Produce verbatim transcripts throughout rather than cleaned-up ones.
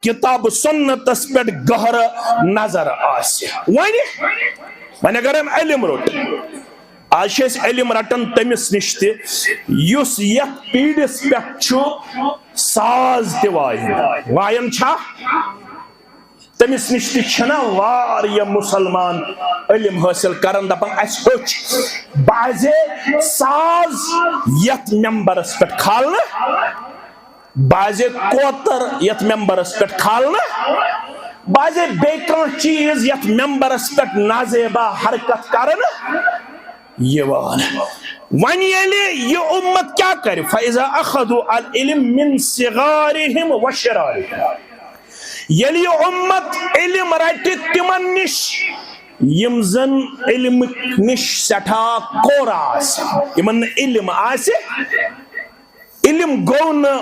کتاب سنتس پٮ۪ٹھ گہرٕ نظر آسہِ۔ وۄنۍ وۄنۍ اگر أمۍ علم روٚٹ، آز چھِ أسۍ علم رٹان تٔمِس نِش تہِ یُس یتھ پیٖرِس پٮ۪ٹھ چھُ ساز تہِ وایان۔ وایان چھا؟ تٔمِس نِش تہِ چھِنہ واریاہ مسلمان علم حٲصِل کران، دپان، اسہِ ہیوٚچھ۔ بعضے ساز یتھ ممبرس پٮ۪ٹھ کھالنہٕ، بعضے کوتر یتھ ممبرس پٮ۪ٹھ کھالنہٕ، بعضے بیٚیہِ کانٛہہ چیٖز یتھ ممبرس پٮ۪ٹھ نازیبا حرکت کرنہٕ یِوان۔ وۄنۍ ییٚلہِ یہِ اُمت کیٛاہ کرِ؟ فَإِذَا أَخَذُوا الْعِلْمَ مِنْ صِغَارِهِمْ وَشِرَارِهِمْ۔ ییٚلہِ یہِ اُمت علم رٹہِ تِمن نِش یِم زن علمہٕ نِش سٮ۪ٹھاہ کوٚر آسہِ، یِمن نہٕ علم آسہِ، علم گوٚو نہٕ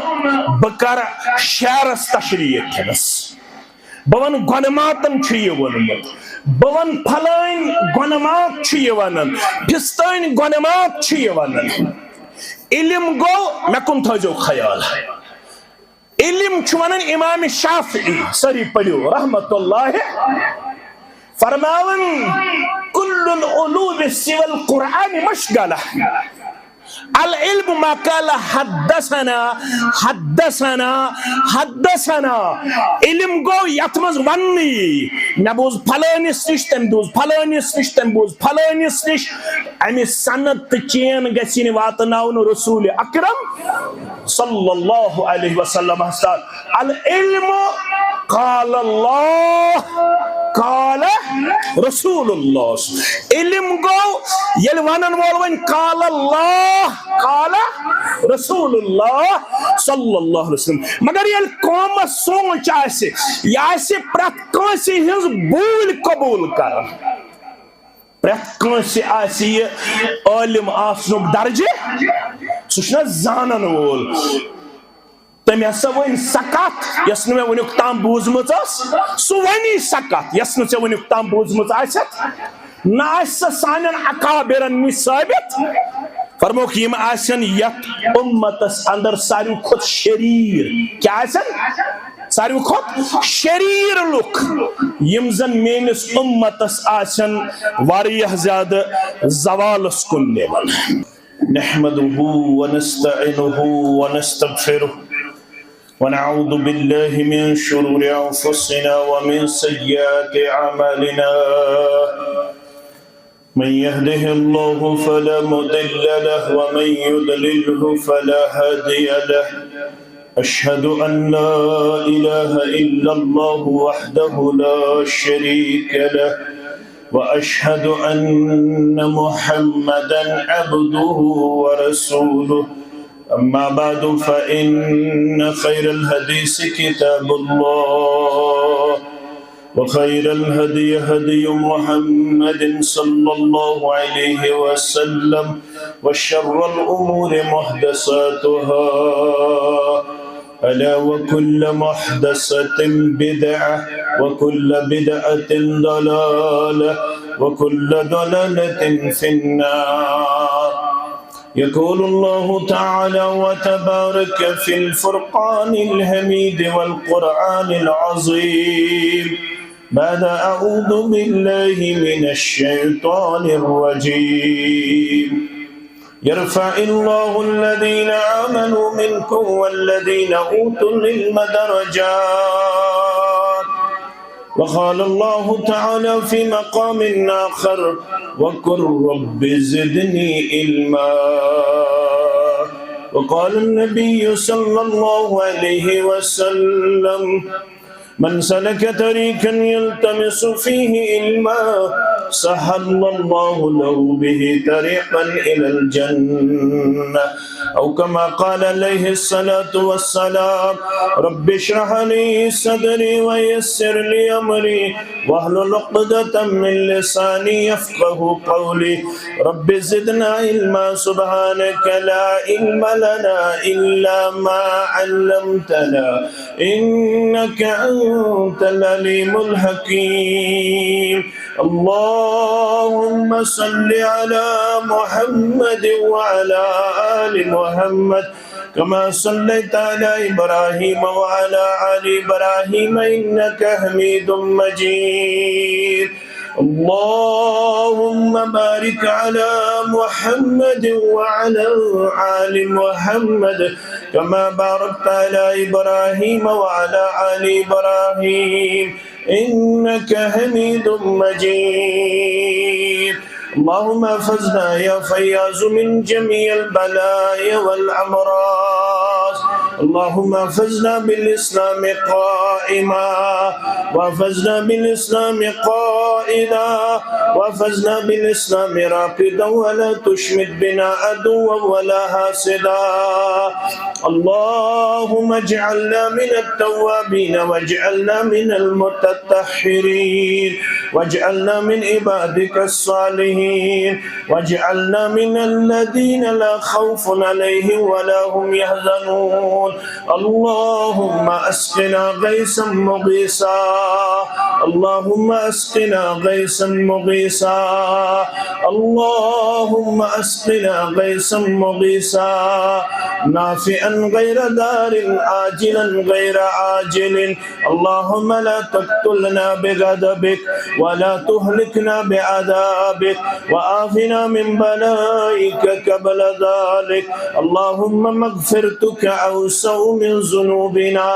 بہٕ کرٕ شعرس تشریح کھٮ۪نس۔ بہٕ ونہٕ گۄنہٕ ماتن چھُ یہِ ووٚنمُت، بہٕ ونہٕ پھلٲنۍ گۄنہٕ مات چھُ یہِ ونان، پھستٲنۍ گۄنہٕ مات چھُ یہِ ونان۔ علم گوٚو، مےٚ کُن تھٲیزیو خیال۔ علم چھُ ونان امام شافعی، سٲری پٔرِو، رحمت اللہ، فرماوان، کل العلوم سوى القرآن مشغلة۔ العلم ما قال حدثنا، حدثنا، حدثنا۔ علم گوٚو یتھ منٛز وننہٕ یی، مےٚ بوٗز پھلٲنِس نِش، تٔمۍ بوٗز پھلٲنِس نِش، تٔمۍ بوٗز پھلٲنِس نِش۔ امہِ سند تہٕ چین گژھِ نہٕ واتناوُن رسول اکرم صلی اللہ علیہ وسلمس تام۔ العلم قال اللہ، قال رسول اللہ۔ علم گوٚو ییٚلہِ ونن وول وۄنۍ قال اللہ، قال رسول اللہ صلی اللہ علیہ وسلم۔ مگر ییٚلہِ قومس سونچ آسہِ، یہِ آسہِ پرٛٮ۪تھ کٲنٛسہِ ہٕنٛز بوٗلۍ قبوٗل کران، پرٛٮ۪تھ کٲنٛسہِ آسہِ یہِ عٲلِم آسنُک درجہِ، سُہ چھُنہ زانن وول۔ تٔمۍ ہسا ؤنۍ سۄ کتھ یۄس نہٕ مےٚ وٕنیُک تام بوٗزمٕژ ٲس، سُہ ونی سۄ کتھ یۄس نہٕ ژےٚ وٕنیُک تام بوٗزمٕژ آسٮ۪تھ۔ نہ آسہِ سۄ سانٮ۪ن اکابرن نِش ثٲبت۔ فرموکھ، یِم آسن یتھ اُمتس اندر ساروی کھۄتہٕ شریٖر۔ کیٛاہ آسن؟ ساروی کھۄتہٕ شریٖر لُکھ، یِم زن میٲنِس اُمتس آسن واریاہ زیادٕ زوالس کُن نِوان۔ نحمده ونستعينه ونستغفره ونعوذ بالله من شرور أنفسنا ومن سيئات أعمالنا. من يهده الله فلا مضل له ومن يضلله فلا هادي له. أشهد أن لا إله إلا الله وحده لا شريك له، وأشهد أن محمدا عبده ورسوله. أما بعد، فإن خير الحديث كتاب الله، وخير الهدي هدي محمد صلى الله عليه وسلم، وشر الأمور محدثاتها، ألا وكل محدثة بدعة، وكل بدعة ضلالة، وكل ضلالة في النار. يقول الله تعالى وتبارك في الفرقان الحميد والقرآن العظيم بعد أعوذ بالله من الشيطان الرجيم. يرفع الله الذين آمنوا منكم والذين أوتوا العلم درجات. وقال الله تعالى في مقام آخر: وقل رب زدني علما. وقال النبي صلى الله عليه وسلم: من سلك طريقا يلتمس فيه علما سهل الله له به طريقا إلى الجنة. أو كما قال عليه الصلاة والسلام: رب اشرح لي صدري ويسر لي أمري واحلل عقدة من لساني يفقه قولي. رب زدنا علما. سبحانك لا علم لنا إلا ما علمتنا إنك أنت العليم الحكيم. اللهم صل على محمد وعلى آل محمد كما صليت على إبراهيم وعلى آل إبراهيم إنك حميد مجيد. اللهم بارك على محمد وعلى آل محمد كما باركت على إبراهيم وعلى آل إبراهيم إنك حميد مجيد. اللهم احفظنا يا فياض من جميع البلايا والأمراض. اللهم احفظنا بالإسلام قائما، واحفظنا بالإسلام قائدا، واحفظنا بالإسلام راقدا، ولا تشمت بنا عدوا ولا حاسدا. اللهم اجعلنا من التوابين، واجعلنا من المتطهرين، واجعلنا من عبادك الصالحين، واجعلنا من الذين لا خوف عليهم ولا هم يحزنون. اللهم اسقنا غيثا مغيثا. اللهم اسقنا غيثا مغيثا. اللهم اسقنا غيثا مغيثا، نافعا غير ضار، عاجلا غير عاجل. اللهم لا تقتلنا بغضبك، ولا تهلكنا بعذابك، وآفنا من بلائك قبل ذلك. اللهم مغفرتك أوسع من ذنوبنا،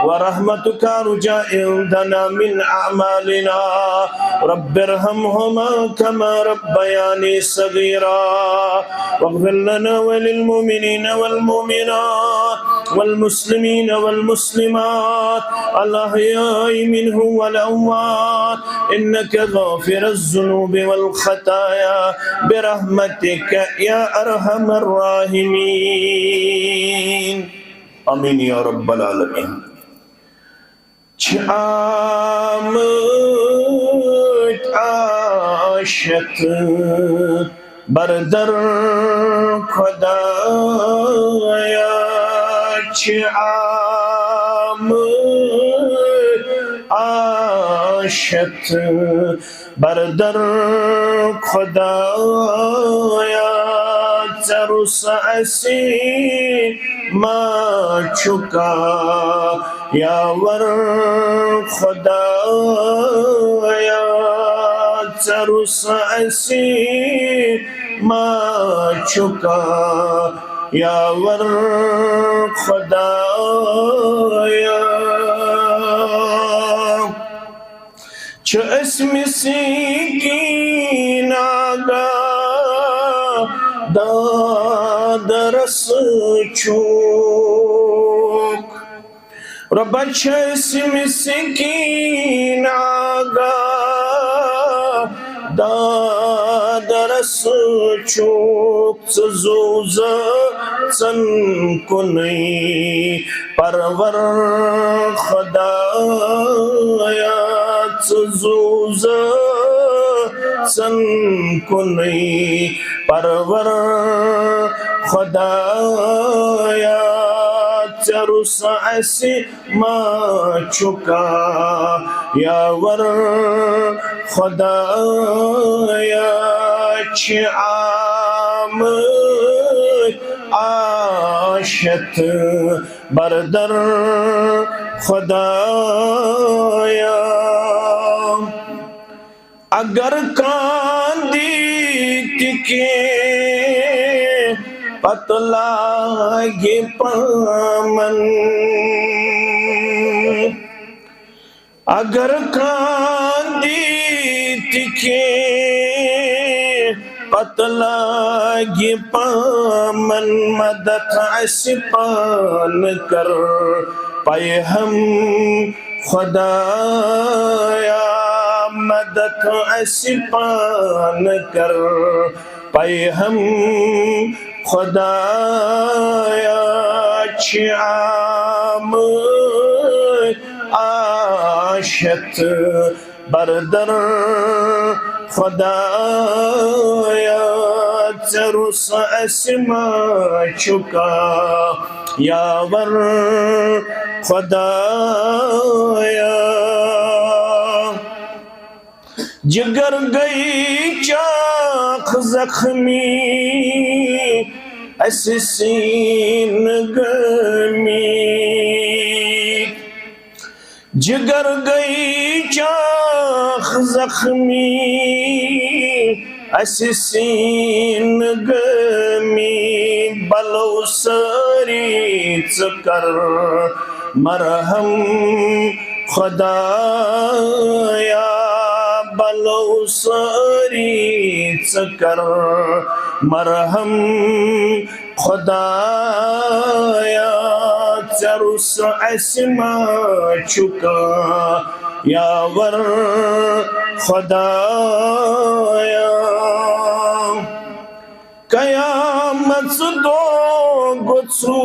ورحمتك أرجى عندنا من أعمالنا. رب ارحمهما كما ربياني صغيرا. واغفر لنا وللمؤمنين والمؤمنات والمسلمين والمسلمات الأحياء منهم والأموات إنك غافر الذنوب والخطايا برحمتك يا أرحم الراحمين. آمين يا رب العالمين. چھِ آمٕتۍ آشت بردر خدایا، چھِ آمٕتۍ آشت بردر خدایا، ژےٚ روٚس اَسہِ ما چھُ کانٛہہ یاور خدایا، ژےٚ روٚس اَسہِ ما چھُ کانٛہہ یاور خدایا۔ چھِ أسۍ مسکیٖن آگاہ دادرس چھُکھ۔ رۄبا چھِ أسۍ مسکیٖن آگاہ دادرس چھُکھ۔ ژٕ زُو زٲژَن کُنُے پرور خدایا، ژٕ زُو زٲژَن کُنُے پرور خدایا، ژےٚ روٚس اَسہِ ما چھُ کانٛہہ یاور خدایا، چھِ آمٕتۍ آشت بردر خدایا۔ اگر کانٛہہ دی تہِ کینٛہہ، پتہٕ لاگہِ پامن۔ اگر کانٛہہ دی تہِ کینٛہہ، پتہٕ لاگہِ پامن۔ مدد اَسہِ پانہٕ کر پیغم خدایا، مدد اَسہِ پانہٕ کر پیغم خدایا، چھِ آمٕتۍ آشت بردر خدایا، ژےٚ روٚس اَسہِ ما چھُ کانٛہہ یاور خدایا۔ جگر گئی چاک زخمی، اسہِ سیٖنہٕ گٲمی۔ جگر گٔے چاکھ زخمی، اسہِ سیٖنہٕ گٲمی۔ بلو سٲری ژٕ کر مرحم خدایا، بلو سٲری ژٕ کر مرحم خدایا۔ ژےٚ روٚس اسہِ ما چھُ کانٛہہ یاور خدایا؟ قیامت دۄہ گوٚژھُو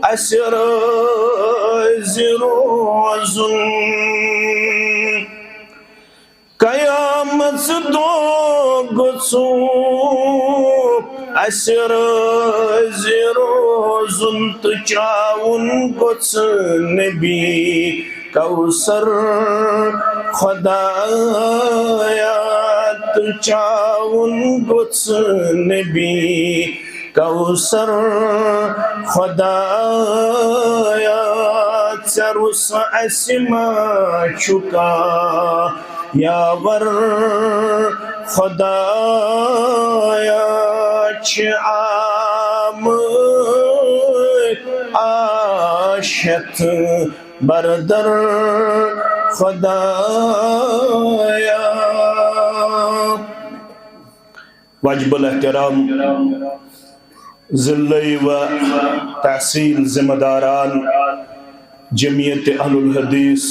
اسہِ رٲضۍ روزُن۔ قیامت دۄہ گوٚژھُو اسہِ رٲضۍ روزُن تہٕ چاوُن گوٚژھ نبی کوثر خدایا، تہٕ چاوُن گوٚژھ نبی کوثر خدایا۔ ژےٚ روٚس اسہِ ما چھُ کانٛہہ یاور خدایا؟ چھِ آمٕتۍ آش ہٮ۪تھ بردر خدایا۔ واجب الاحترام ضلعی و تحصیل ذمہ داران، جمعیت اہل الحدیث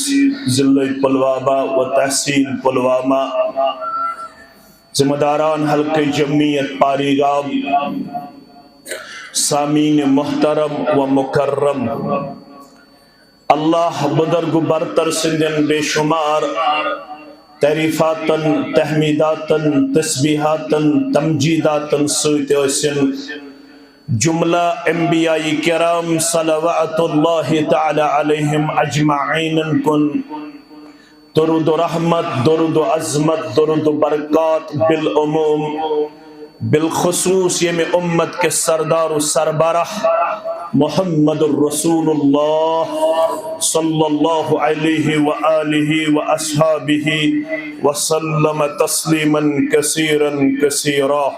ضلع پلوامہ و تحصیل پلوامہ، ذمہ داران حلقہ جمعیت پاریگام، سامعین محترم و مکرم، اللہ بزرگ برتر سندین بے شمار تعریفاتن، تحمیداتن، تسبیحاتن، تمجیداتن سۭتۍ ٲسِن جملہ انبیاء کرام صلوات اللہ تعالی علیہم اجمعین کن درود و رحمت، درود و عظمت، درود و برکات بالعموم، بالخصوص ییٚمہِ امت کِس سردار و سربراہ محمد رسول اللہ صلی اللہ علیہ و آلہ و اصحابہ وسلم تسلیما کثیرا کثیرا۔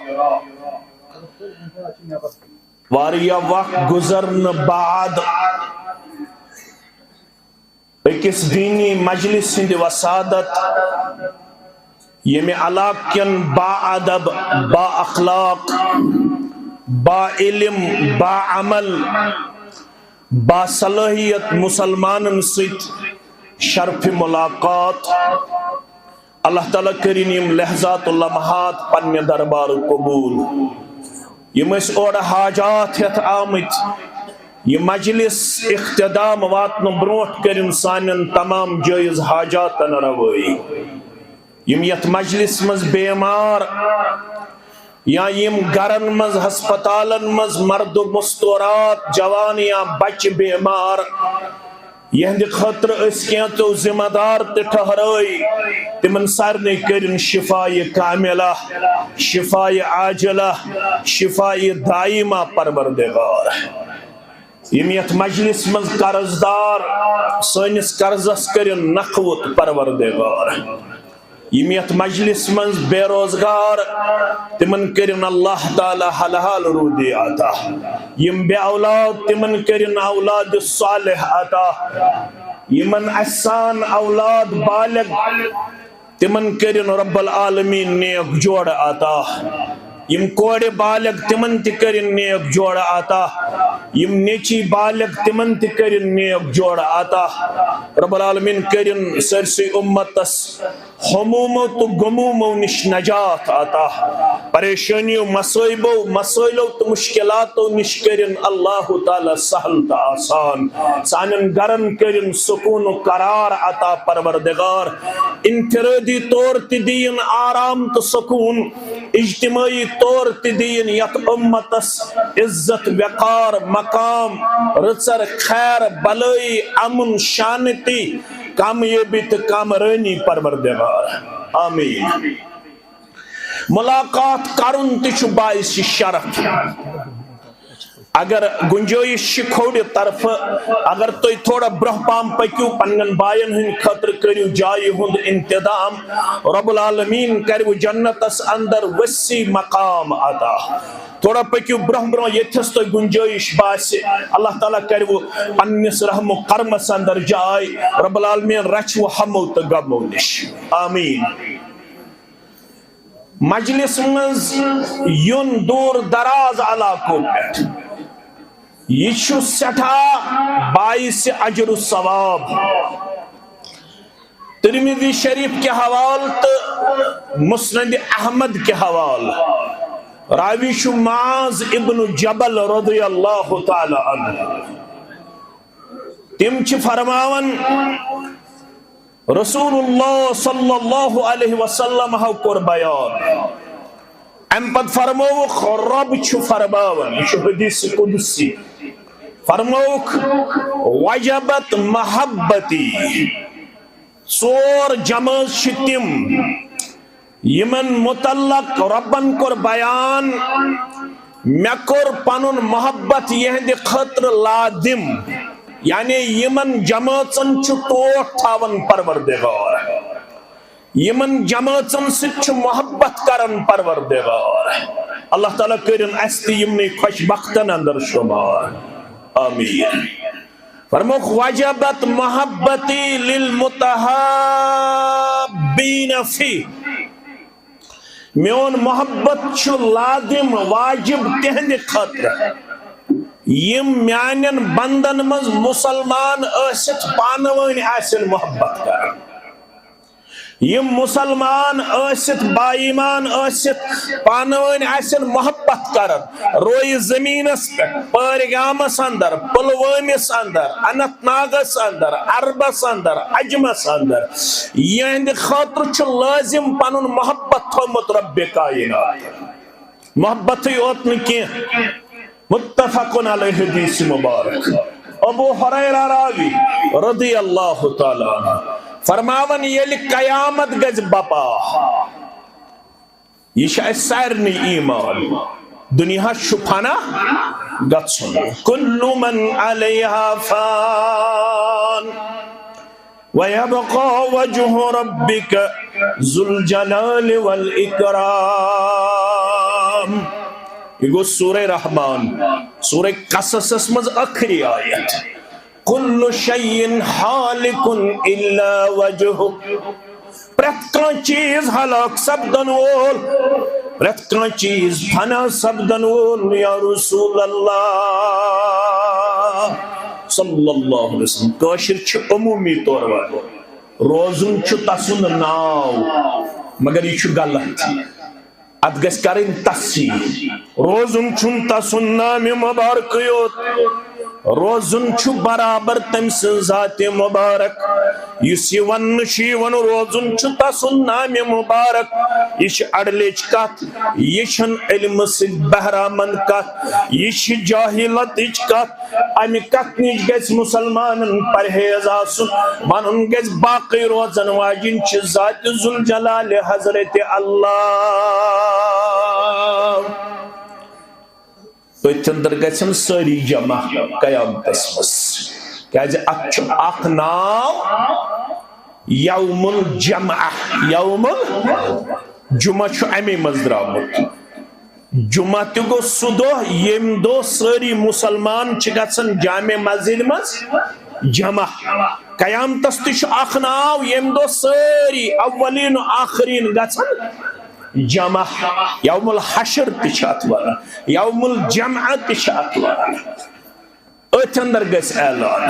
واریاہ وقت گزرنہٕ بعد أکِس دینی مجلس ہٕنٛدِ وسادت ییٚمہِ علاقہٕ کٮ۪ن با ادب، با اخلاق، با علم، با عمل، با صلٲحیت مسلمانن سۭتۍ شرف ملاقات۔ اللہ تعالیٰ کٔرِن یِم لحظات و لمحات پننہِ دربارٕ قبول۔ یِم ٲسۍ اورٕ حاجات ہٮ۪تھ آمٕتۍ، یہِ مجلس اختتام واتنہٕ برونٛٹھ کٔرِن سانٮ۪ن تمام جٲیز حاجاتن روٲیی۔ یِم یتھ مجلس منٛز بیمار یا یِم گرن منٛز، ہسپتالن منٛز مرد و مستورات، جوان یا بچہٕ بیمار، یِہنٛدِ خٲطرٕ أسۍ کینٛژو ذمہ دار تہِ ٹھہرٲے، تِمن سارنٕے کٔرِن شفایہِ کاملہ، شفایہِ عاجلہ، شفایہِ دائمہ پروردگار۔ یِم یتھ مجلس منٛز قرض دار، سٲنِس قرضس کٔرِن نکھوت پروردگار۔ یِم یتھ مجلس منٛز بے روزگار، تِمن کٔرِن اللہ تعالیٰ حلال روزی عطا۔ یِم بے اولاد، تِمن کٔرِن اولاد صالح عطا۔ یِمن اَسہِ سان اولاد بالغ، تِمن کٔرِن رب العالمین نیک جوڑٕ عطا۔ یِم کورِ بالغ، تِمن تہِ کٔرِن نیک جوڑٕ عطا۔ یِم نیٚچی بالغ، تِمن تہِ کٔرِن نیک جوڑٕ عطا۔ رب العالمین کٔرِن سٲرسٕے اُمتس ہمومو تہٕ غمومو نِش نجات عطا۔ پریشٲنیو، مصٲیبو، مسٲیلو تہٕ مشکلاتو نِش کٔرِن اللہ تعالیٰ سہل تہٕ آسان۔ سانٮ۪ن گرن کٔرِن سکوٗن و قرار عطا پروردگار۔ انفرٲدی طور تہِ دِیِن آرام تہٕ سکوٗن، اجتمٲعی طور تہِ دِیِن یتھ اُمتس عزت، وقار، مقام، رٕژر، خیر، بلٲیی، امن، شانتی، کامیٲبی تہٕ کامرٲنی پروردگار۔ آمین۔ ملاقات کرُن تہِ چھُ باعث شرف۔ اگر گنجٲیش چھِ کھوڑِ طرفہٕ، اگر تُہۍ تھوڑا برٛونٛہہ پہم پٔکِو، پننٮ۪ن باین ہٕنٛدِ خٲطرٕ کٔرِو جایہِ ہُنٛد انتظام، رب العالمین کرِوٕ جنتس اندر وسیع مقام عطا۔ تھوڑا پٔکِو برٛونٛہہ برٛونٛہہ، ییٚتھس تۄہہِ گنجٲیش باسہِ، اللہ تعالیٰ کرِوٕ پننِس رحم و کرمس اندر جاے، رب العالمین رچھِوٕ ہمو تہٕ غمو نِش۔ آمین۔ مجلس منٛز یُن دوٗر دراز علاقو پٮ۪ٹھ، یہِ چھُ سٮ۪ٹھاہ باعث اجر و ثواب۔ ترمذی شریف کہِ حوالہٕ تہٕ مسند احمد کہِ حوالہٕ، راوی چھُ معاذ ابن جبل رضی اللہ تعالیٰ عنہ۔ تِم چھِ فرماوان، رسول اللہ صلی اللہ علیہ وسلم ہو کوٚر بیان۔ امہِ پتہٕ فرمووُکھ، رب چھُ فرماوان، یہِ چھُ حدیث قدسی، فرمووُکھ، وجبت محبتی، ژور جمٲژ چھِ تِم، یِمن متعلق رۄبن کوٚر بیان، مےٚ کوٚر پنُن محبت یِہنٛدِ خٲطرٕ لازم، یعنی یِمن جمٲژن چھُ ٹوٹھ تھاوان پروردگار، یِمن جمٲژن سۭتۍ چھُ محبت کران پروردگار۔ اللہ تعالیٰ کٔرِن اسہِ تہِ یِمنٕے خۄش بختن اندر شمار۔ آمین۔ فرمووُکھ، وجبت محبتی للمتحابین فی، میون محبت چھُ لازم واجب تِہنٛدِ خٲطرٕ، یِم میانٮ۪ن بندن منٛز مسلمان ٲسِتھ پانہٕ ؤنۍ آسن محبت کران۔ یِم مسلمان ٲسِتھ، با ایمان ٲسِتھ، پانہٕ ؤنۍ آسن محبت کران۔ رویہِ زٔمیٖنس پٮ۪ٹھ، پٲرۍ گامس اندر، پلوٲمِس اندر، اننت ناگس اندر، عربس اندر، عجمس اندر، یِہنٛدِ خٲطرٕ چھُ لٲزم پنُن محبت تھوٚومُت رب کائنات۔ محبتٕے یوت نہٕ کینٛہہ، متفق علیہ حدیث مبارک۔ ابو ہریرہ راوی رضی اللہ تعالیٰ عنہ فرماوان، ییٚلہِ قیامت گژھِ بپا، یہِ چھُ اَسہِ سارنٕے ایمان، دُنیاہس چھُ فنا گژھُن۔ کل من علیہا فان۔ وَيَبْقَى وَجْهُ رَبِّكَ ذُو الْجَلَالِ وَالْإِكْرَامِ۔ یہِ گوٚو سورہ رحمان، سورہ قصصس منٛز ٲخری آیت۔ کل شیء ہالک الا وجہہ۔ پرٛٮ۪تھ کانٛہہ چیٖز ہلاک سپدن وول، پرٛٮ۪تھ کانٛہہ چیٖز فنا سپدن وول، یا رسول اللہ صلی اللہ علیہ وسلم۔ کٲشِر چھِ عموٗمی طور وَنان، روزُن چھُ تسُنٛد ناو، مگر یہِ چھُ غلط۔ اتھ گژھِ کرٕنۍ تصحیح۔ روزُن چھُنہٕ تسُنٛد نامِ مبارک یوت، روزُن چھُ برابر تٔمۍ سٕنٛز ذاتِ مبارک۔ یُس یہِ وننہٕ چھُ یِوان، روزُن چھُ تسُنٛد نامِ مبارک، یہِ چھِ اڑلیچ کتھ، یہِ چھَنہٕ علمہٕ سۭتۍ بہرامند کتھ، یہِ چھِ جاہلتٕچ کتھ۔ امہِ کتھِ نِش گژھِ مسلمانن پرہیز آسُن، ونُن گژھِ باقٕے روزن واجِنۍ چھِ ذاتِ ذوالجلال حضرت اللہ۔ أتھۍ اندر گژھن سٲری جمع قیامتس منٛز، کیازِ اتھ چھُ اکھ ناو یوم الجمعہ، یوم الجمعہ چھُ امی منٛز درامُت۔ جمعہ تہِ گوٚو سُہ دۄہ، ییٚمہِ دۄہ سٲری مسلمان چھِ گژھان جامع مسجد منٛز جمع۔ قیامتس تہِ چھُ اکھ ناو، ییٚمہِ دۄہ سٲری اولین و آخرین گژھان جمع۔ یوم الحشر تہِ چھِ اتھ ونان، یوم الجمعہ تہِ چھِ اتھ ونان۔ أتھۍ اندر گژھِ اعلان۔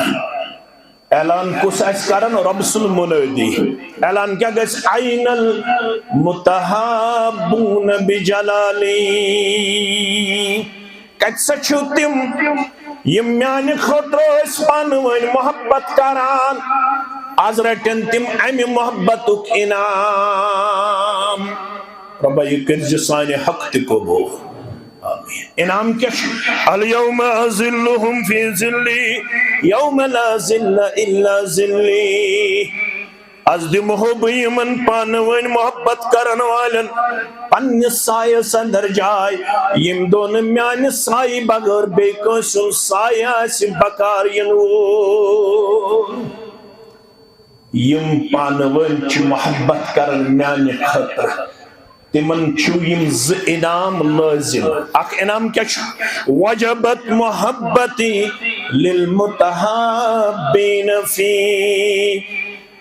اعلان کُس آسہِ کران؟ رب سُنٛد منٲدی۔ اعلان کیٛاہ گژھِ؟ اَیْنَ الْمُتَحَابُّونَ بِجَلَالِی؟ کتہِ سا چھِو تِم، یِم میانہِ خٲطرٕ ٲسۍ پانہٕ ؤنۍ محبت کران؟ از رٹن تِم امہِ محبتُک انعام۔ رۄبا، یہِ کٔرزِ سانہِ حق تہِ قبول۔ آمین۔ انعام کیٛاہ چھُ؟ الیوم اظلہم فی ظلی یوم لا ظل الا ظلی۔ از دِمہو بہٕ یِمن پانہٕ ؤنۍ محبت کرن والٮ۪ن پننِس سایس اندر جاے، یِم دِنہٕ میانہِ سایہِ بغٲر بیٚیہِ کٲنٛسہِ ہُنٛد سایہِ آسہِ بکار یِنہٕ وول۔ یِم پانہٕ ؤنۍ چھِ محبت کران میانہِ خٲطرٕ، تِمن چھُ یِم زٕ انعام لٲزم۔ اکھ انعام کیٛاہ چھُ؟ وجبت محبتی للمتحابین فی۔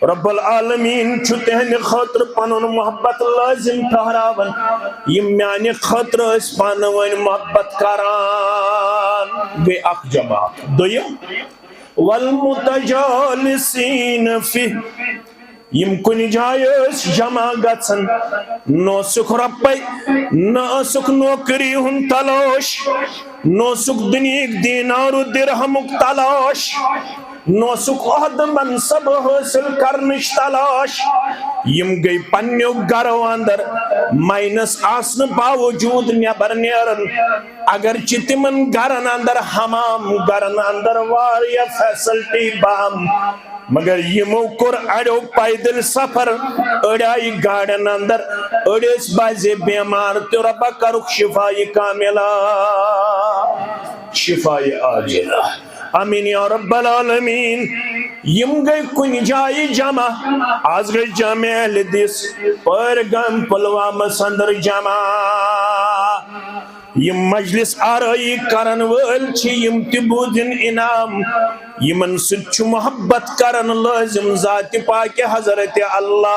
رب العالمین چھُ تِہنٛدِ خٲطرٕ پنُن محبت لٲزم ٹھہراوان، یِم میانہِ خٲطرٕ ٲسۍ پانہٕ ؤنۍ محبت کران۔ گٔے اکھ جماعت۔ دوٚیِم، والمتجالسین فی، یِم کُنہِ جایہِ ٲسۍ جمع گژھان، نہ اوسُکھ رۄپے، نہ ٲسُکھ نوکری ہُنٛد تلاش، نہ اوسُکھ دُنیہٕکۍ دینار و درہمُک تلاش، نہ اوسُکھ عہدٕ منصب حٲصِل کرنٕچ تلاش۔ یِم گٔے پننیو گرو اندر ماینس آسنہٕ باوجود نٮ۪بر نیران۔ اگرچہِ تِمن گرن اندر حمام، گرن اندر واریاہ فیسلٹی بہم، مگر یِمو کوٚر اڑیو پیدل سفر، أڑۍ آیہِ گاڑٮ۪ن اندر، أڑۍ ٲسۍ بعضے بیمار تہٕ رۄبہ کرُکھ شفایہِ کاملہ، شفایہِ عاجلہ۔ آمین یا رب العالمین۔ یِم گٔے کُنہِ جایہِ جمع۔ آز گٔے جامع اہل حدیث پہلگام پلوامس اندر جمع۔ یِم مجلس آرٲیی کرن وٲلۍ چھِ، یِم تہِ بوٗزِن انعام۔ یِمن سۭتۍ چھُ محبت کرن لٲزم ذاتِ پاکِ حضرت اللہ۔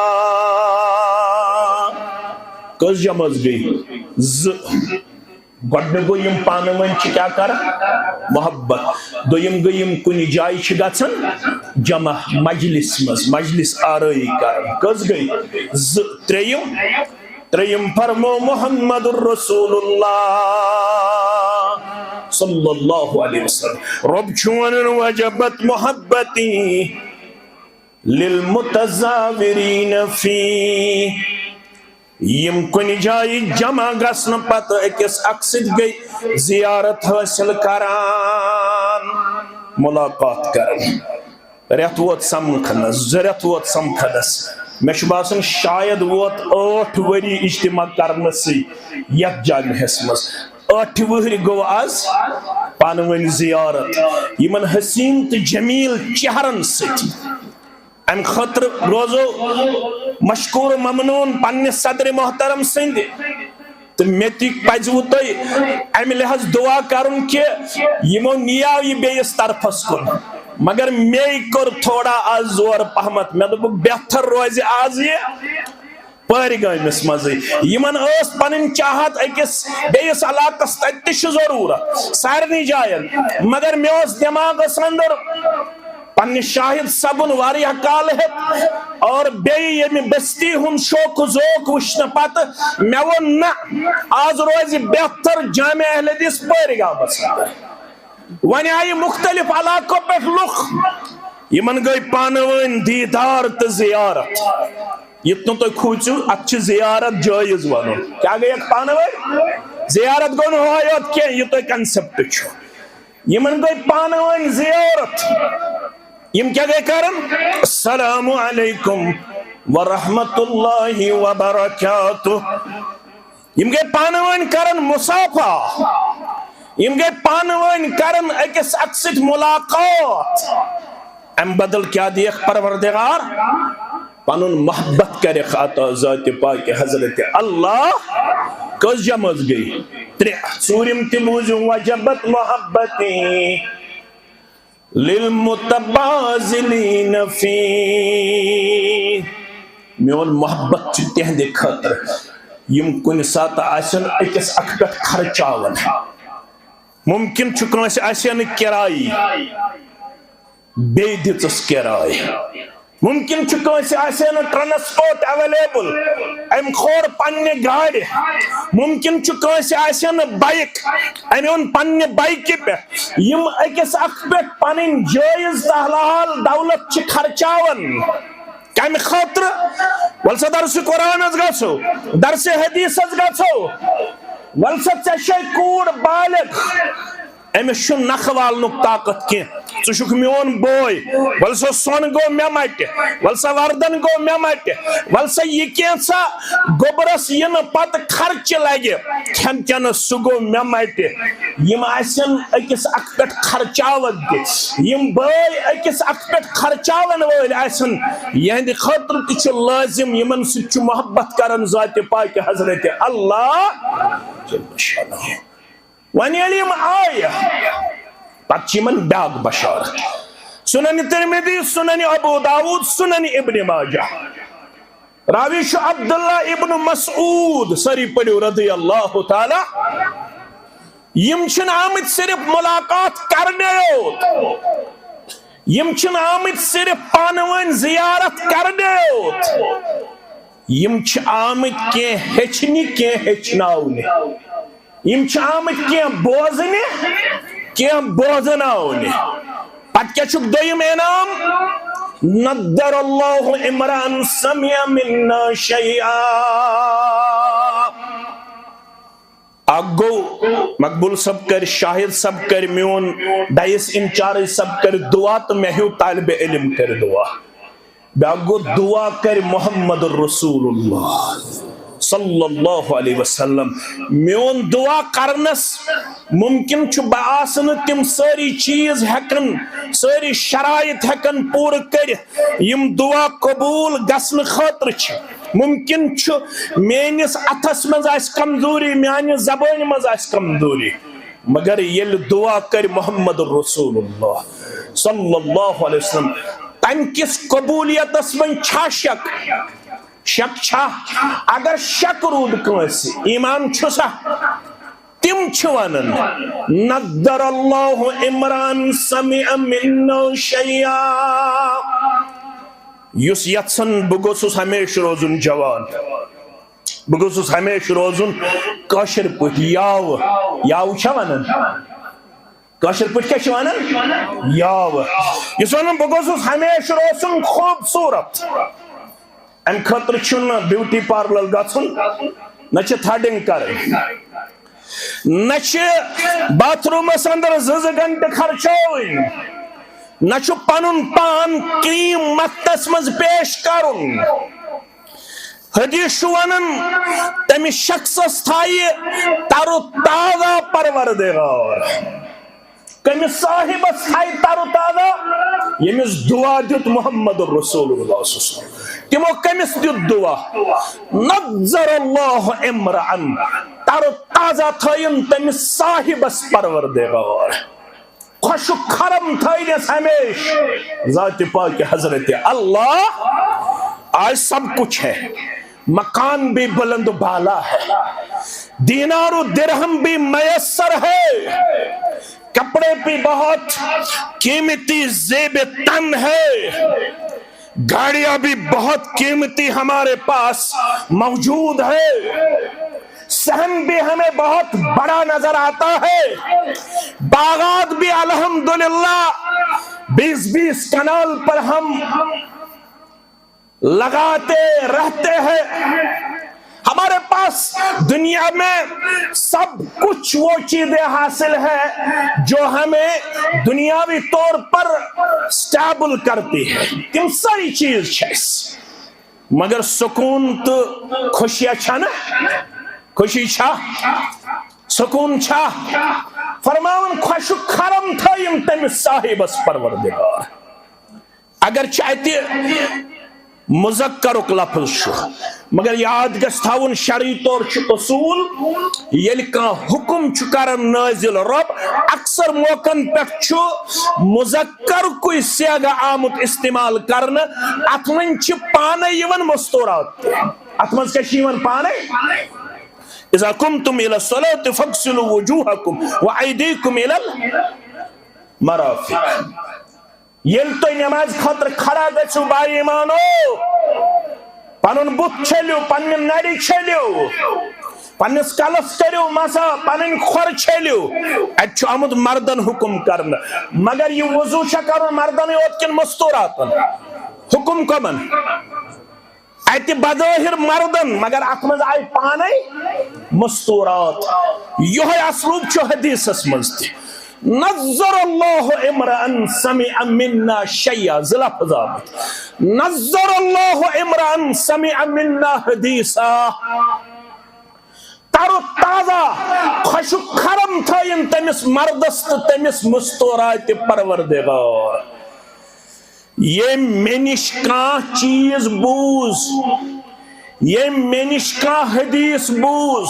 کٔژ جمٲژ گٔے؟ زٕ۔ گۄڈٕنیُک گوٚو، یِم پانہٕ ؤنۍ چھِ کیٛاہ کران؟ محبت۔ دوٚیِم گٔے، یِم کُنہِ جایہِ چھِ گژھان جمع مجلس منٛز، مجلس آرٲیی کران۔ کٔژ گٔے؟ زٕ۔ ترٛیٚیِم، ترٛیٚیِم فرمو محمد رسول اللہ صلی اللہ علیہ وسلم۔ رب چھُ ونان، وجبت محبتی للمتزاورین فی۔ یِم کُنہِ جایہِ جمع گژھنہٕ پتہٕ أکِس اکھ سۭتۍ گٔے زیارت حٲصِل کران، ملاقات کران۔ رٮ۪تھ ووت سمکھنس، زٕ رٮ۪تھ ووت سمکھنس۔ مےٚ چھُ باسان شاید ووت ٲٹھ ؤری اجتماع کرنسٕے یتھ جامعس منٛز۔ ٲٹھِ وٕہرِ گوٚو از پانہٕ ؤنۍ زیارت یِمن حسین تہٕ جمیل چہرن سۭتۍ۔ امہِ خٲطرٕ روزو مشکور و ممنون پننہِ صدر محترم سٕنٛدِ، تہٕ مےٚ تہِ پزِوٕ تۄہہِ امہِ لحاظ دعا کرُن کہِ یِمو نیاو یہِ بیٚیِس طرفس کُن، مگر مے کوٚر تھوڑا از زور پہمتھ۔ مےٚ دوٚپُکھ، بہتر روزِ از یہِ پہلگامس منٛزٕے۔ یِمن ٲس پنٕنۍ چاہت أکِس بیٚیِس علاقس، تتہِ تہِ چھُ ضروٗرت سارنٕے جاین، مگر مےٚ اوس دٮ۪ماغس اندر پننہِ شاہد صٲبُن واریاہ کالہٕ ہیوٚت، اور بیٚیہِ ییٚمہِ بستی ہُنٛد شوق و ذوق وٕچھنہٕ پتہٕ مےٚ ووٚن، نہ، از روزِ بہتر جامع اہل حدیث پہلگامس اندر۔ وۄنۍ آیہِ مختلف علاقو پٮ۪ٹھ لُکھ، یِمن گٔے پانہٕ ؤنۍ دیٖدار تہٕ زیارت۔ یُتھ نہٕ تُہۍ کھوٗژِو، اتھ چھِ زیارت جٲیز ونُن۔ کیٛاہ گٔے اتھ پانہٕ ؤنۍ؟ زیارت گوٚو نہٕ ہُہے یوت کینٛہہ، یہِ تۄہہِ concept چھُ۔ یِمن گٔے پانہٕ ؤنۍ زیارت۔ یِم کیٛاہ گٔے کران؟ السلام علیکم ورحمۃ اللہ وبرکاتہ۔ یِم گٔے پانہٕ ؤنۍ کران مصافحہ، یِم گٔے پانہٕ ؤنۍ کران أکِس اکھ سۭتۍ ملاقات۔ امہِ بدل کیٛاہ دِیَکھ پروردگار؟ پنُن محبت کرٮ۪کھ عطا ذاتِ پاکِ حضرت اللہ۔ کٔژ جمٲژ گٔے؟ ترٛےٚ۔ ژوٗرِم تہِ بوٗزِو، وجبت محبتی للمتبادلین فی۔ میون محبت چھُ تِہنٛدِ خٲطرٕ، یِم کُنہِ ساتہٕ آسن أکِس اکھ پٮ۪ٹھ خرچاوان۔ ممکن چھُ کٲنٛسہِ آسہِ ہا نہٕ کِرایی، بیٚیہِ دِژٕس کِراے۔ ممکن چھُ کٲنٛسہِ آسہِ ہا نہٕ transport available، أمۍ کھور پننہِ گاڑِ۔ ممکن چھُ کٲنٛسہِ آسہِ ہا نہٕ bike، أمۍ اوٚن پننہِ bikeہِ پٮ۪ٹھ۔ یِم أکِس اکھ پٮ۪ٹھ پنٕنۍ جٲیز تہٕ حلال دولت چھِ خرچاوان۔ کمہِ خٲطرٕ؟ ول سا درسِ قرآنس گژھو، درسِ حدیثس گژھو، ول سا ژےٚ چھے کوٗر بالغ، أمِس چھُ نکھٕ والنُک طاقت کینٛہہ۔ ژٕ چھُکھ میون بوے، وَلہٕ سا سۄن گوٚو مےٚ مَٹہِ، وَلہٕ سا وردن گوٚو مےٚ مَٹہِ، وَلہٕ سا یہِ کینٛژھا گوٚبرَس یِنہٕ پتہٕ خرچہِ لگہِ کھٮ۪ن چٮ۪نَس، سُہ گوٚو مےٚ مَٹہِ۔ یِم آسن أکِس اکھ پٮ۪ٹھ خرچاوَن تہِ۔ یِم بٲے أکِس اکھ پٮ۪ٹھ خرچاون وٲلۍ آسن، یِہنٛدِ خٲطرٕ تہِ چھُ لٲزِم یِمن سۭتۍ چھُ محبت کران ذاتِ پاکہِ حضرت اللہ جل شانہ۔ وۄنۍ ییٚلہِ یِم آیہِ، پتہٕ چھِ یِمن بیٛاکھ بشارت۔ سنن ترمذی، سنن ابو داؤد، سنن ابن ماجہ۔ راوی چھُ عبداللہ ابن مسعود، سٲری پٔرِو رضی اللہ تعالیٰ۔ یِم چھِنہٕ آمٕتۍ صرف ملاقات کرنہِ یوت، یِم چھِنہٕ آمٕتۍ صرف پانہٕ ؤنۍ زیارت کرنہِ یوت، یِم چھِ آمٕتۍ کینٛہہ ہیٚچھنہِ، کینٛہہ ہیٚچھناونہِ۔ یِم چھِ آمٕتۍ کینٛہہ بوزنہِ، کینٛہہ بوزناونہِ۔ پتہٕ کیٛاہ چھُکھ دوٚیِم انعام؟ نضر اللہ امرأ سمع منا شیئا۔ اکھ گوٚو، مقبول صٲب کرِ، شاہد صٲب کرِ، میون ڈائس انچارج صٲب کرِ دعا تہٕ مےٚ ہیوٗ طالبِ علم کرِ دعا۔ بیٛاکھ گوٚو، دعا کرِ محمد رسول اللہ صلی اللہ علیہ وسلم۔ میون دعا کرنس ممکن چھُ بہٕ آسہٕ نہٕ تِم سٲری چیٖز ہٮ۪کان، سٲری شرائط ہٮ۪کان پوٗرٕ کٔرِتھ یِم دعا قبول گژھنہٕ خٲطرٕ چھِ۔ ممکن چھُ میٲنِس اتھس منٛز آسہِ کمزوری، میانہِ زبٲنۍ منٛز آسہِ کمزوری، مگر ییٚلہِ دعا کرِ محمد رسول اللہ صلی اللہ علیہ وسلم، تمہِ کِس قبولیتس منٛز چھا شک؟ شک چھا؟ اگر شک روٗد کٲنٛسہِ، ایمان چھُ سا؟ تِم چھِ ونان، نضر اللہ امرأ سمع منا شیئا۔ یُس یژھن بہٕ گوٚژھُس ہمیشہٕ روزُن جوان، بہٕ گوٚژھُس ہمیشہٕ روزُن کٲشِر پٲٹھۍ یاوٕ۔ یاوٕ چھا ونان؟ کٲشِر پٲٹھۍ کیٛاہ چھِ ونان؟ یاوٕ۔ یُس ونان بہٕ گوٚژھُس ہمیشہٕ روزُن خوٗبصوٗرت، امہِ خٲطرٕ چھُنہٕ بیوٹی پارلر گژھُن، نہ چھِ تھریڈنگ کرٕنۍ، نہ چھِ باتھ روٗمس اندر زٕ زٕ گھنٹہٕ خرچاوٕنۍ، نہ چھُ پنُن پان کریم مستس منٛز پیش کرُن۔ حدیث چھُ ونان، تٔمِس شخصس تھایہِ تر و تازہ پروردگار۔ کٔمِس صاحبس تھایہِ تر و تازہ؟ ییٚمِس دعا دیُت محمد رسول اللہ صلی اللہ علیہ وسلم۔ تِمو کٔمِس دیُت دعا؟ نضر اللہ امرأن، تر و تازہ تھٲیِن تٔمِس صاحبس پروردگار۔ خۄشک خرم تھٲینس ہمیشہ ذات پاک حضرت اللہ۔ آج سب کچھ ہے، مکان بھی بلند بالا ہے، دینار و درہم بھی میسر ہے، کپڑے بھی بہت قیمتی زیب تن ہے، گاڑیاں بھی بہت قیمتی ہمارے پاس موجود ہے، صحن بھی ہمیں بہت بڑا نظر آتا ہے، باغات بھی الحمدللہ بیس بیس کنال پر ہم لگاتے رہتے ہیں۔ ہمارے پاس دنیا میں سب کچھ وہ چیزیں حاصل ہے جو ہمیں دنیاوی طور پر سٹیبل کرتی ہے۔ تم ساری چیز چھِ اَسہِ۔ مگر سکون تہٕ خوشی چھا نہ؟ خوشی چھا؟ سکون چھا؟ فرماوان، خۄشک خرم تھٲیِن تٔمِس صاحبس پروردگار۔ اگرچہ اتہِ مذکرُک لفظ چھُ، مگر یاد گژھِ تھاوُن، شرعی طور چھُ اصوٗل، ییٚلہِ کانٛہہ حُکم چھُ کران نٲزِل رۄب، اکثر موقعن پٮ۪ٹھ چھُ مذکرکُے صیغہ آمُت استعمال کرنہٕ۔ اتھ منٛز چھِ پانے یِوان مستورات تہِ۔ اتھ منٛز کیٛاہ چھِ یِوان پانے؟ اذا قمتم الى الصلاة فاغسلوا وجوهكم وأيديكم الى المرافق۔ ییٚلہِ تُہۍ نمازِ خٲطرٕ کھڑا گژھِو، با ایمانو، پنُن بُتھ چھٔلِو، پننہِ نرِ چھٔلِو، پننِس کلس کٔرِو مسح، پنٕنۍ کھۄر چھٔلِو۔ اتہِ چھُ آمُت مردن حُکم کرنہٕ، مگر یہِ وضو چھا کرُن مردنٕے یوت کِنہٕ مستوراتن؟ حُکم کمن؟ اتہِ بظٲہر مردن، مگر اتھ منٛز آیہِ پانے مستورات۔ یہے اسلوب چھُ حدیثس منٛز تہِ۔ نظر الله امرأ سمع منا شيئا، زٕ لفظ آمٕتۍ۔ نظر الله امرأ سمع منا حديثا۔ تر و تازہ، خۄشک خرم تھٲیِن تٔمِس مردس تہٕ تٔمِس مستوراتہِ پروردگار۔ ییٚمۍ مےٚ نِش کانٛہہ چیٖز بوٗز، ییٚمۍ مےٚ نِش کانٛہہ حدیث بوٗز،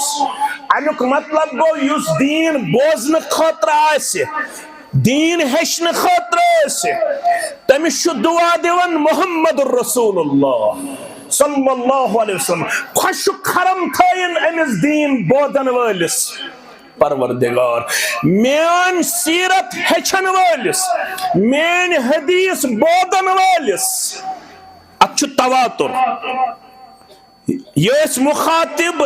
اَمیُک مطلب گوٚو، یُس دیٖن بوزنہٕ خٲطرٕ آسہِ، دیٖن ہیٚچھنہٕ خٲطرٕ آسہِ، تٔمِس چھُ دُعا دِوان محمد رسول اللہ صلی اللہ علیہ وسلم۔ خۄشک خرم تھٲیِن أمِس دیٖن بوزن وٲلِس۔ پروردگار، میٲنۍ سیرت ہیٚچھن وٲلِس، میٲنۍ حدیث بوزن وٲلِس۔ اتھ چھُ تواتر۔ یہِ ٲسۍ مخاطب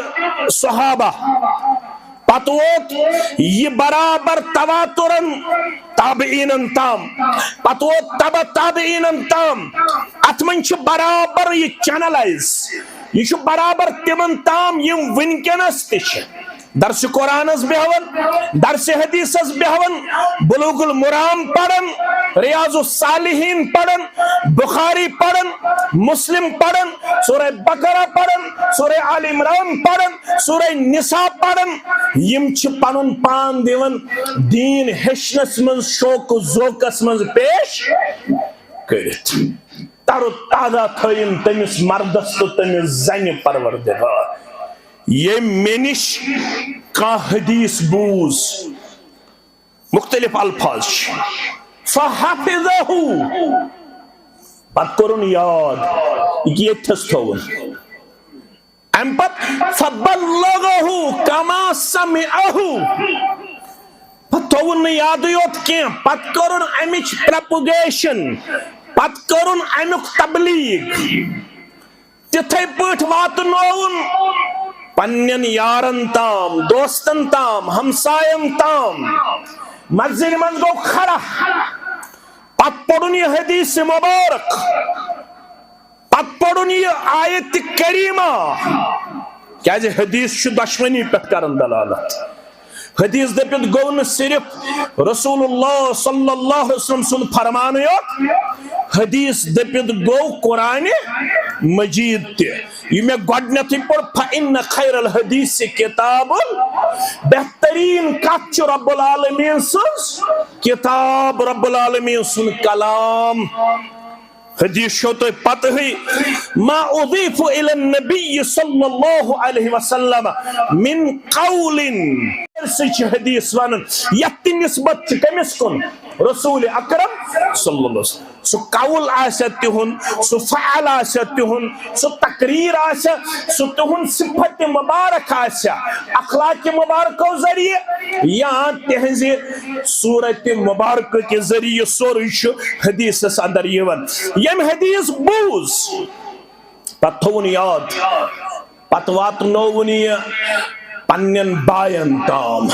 صحابہ۔ پتہٕ ووت یہِ برابر تواترن تابعینن تام، پتہٕ ووت تبع تابعینن تام۔ اتھ منٛز چھِ برابر یہِ channelize، یہِ چھُ برابر تِمن تام یِم وٕنکیٚنس تہِ چھِ۔ درس قرآنس بیہون، درس حدیثس بیہون، بلوغ المرام پرن، ریاض الصالحین پرن، بخاری پرن، مسلم پرن، سورہ بقرہ پرن، سورہ آل عمران پرن، سورہ نساء پرن۔ یِم چھِ پنُن پان دِوان دیٖن ہیٚچھنس منٛز، شوق و ذوقس منٛز پیش کٔرِتھ۔ تر و تازہ تھٲیِن تٔمِس مردس تہٕ تٔمِس زنہِ پروردگار۔ ییٚمۍ مےٚ نِش کانٛہہ حدیث بوٗز، مُختٔلِف الفاظ چھِ، فحفظہ، پتہٕ کوٚرُن یاد، یہِ کہِ ییٚتہِ تھَس تھوٚوُن۔ اَمہِ پتہٕ فبلغہ کما سمعہ، پتہٕ تھوٚوُن نہٕ یادٕے یوت کینٛہہ، پتہٕ کٔرٕن اَمِچ propagation، پتہٕ کٔرٕن اَمیُک تبلیغ۔ تِتھَے پٲٹھۍ واتنووُن پننٮ۪ن یارن تام، دوستن تام، ہمساین تام۔ مسجدِ منٛز گوٚو کھڑا، پتہٕ پوٚرُن یہِ حدیث مبارک، پتہٕ پوٚرُن یہِ آیت کریمہ۔ کیازِ حدیث چھُ دۄشوٕنی پٮ۪ٹھ کران دلالت۔ حدیث دٔپِتھ گوٚو نہٕ صرف رسول اللہ صلی اللہ علیہ وسلم سُنٛد فرمانٕے یوت، حدیث دٔپِتھ گوٚو قرآنِ مجید تہِ۔ یہِ مےٚ گۄڈٕنیتھٕے پوٚر، فإن خیر الحدیث کتاب، بہتریٖن کتھ چھِ رب العالمین سٕنٛز کتاب، رب العالمین سُنٛد کلام۔ حدیث چھو تۄہہِ پتہٕے، ما اضیف الی النبی صلی اللہ علیہ وسلم من قول۔ سُہ چھُ حدیث ونان، یتھ تہِ نسبت چھِ کٔمِس کُن؟ رسول اکرم صلی اللہ علیہ وسلم۔ سُہ قول آسہِ تِہُنٛد، سُہ فعل آسہِ تِہُنٛد، سُہ تقریر آسہِ، سُہ تِہُنٛد صفت مبارک آسہِ، اخلاق مبارکو ذریعہ یا تِہنٛزِ صورت مبارکہٕ کہِ ذریعہٕ، سورُے چھُ حدیثس اندر یِوان۔ ییٚمۍ حدیث بوٗز، پتہٕ تھوٚوُن یاد، پتہٕ واتنووُن یہِ پننٮ۪ن باین تام۔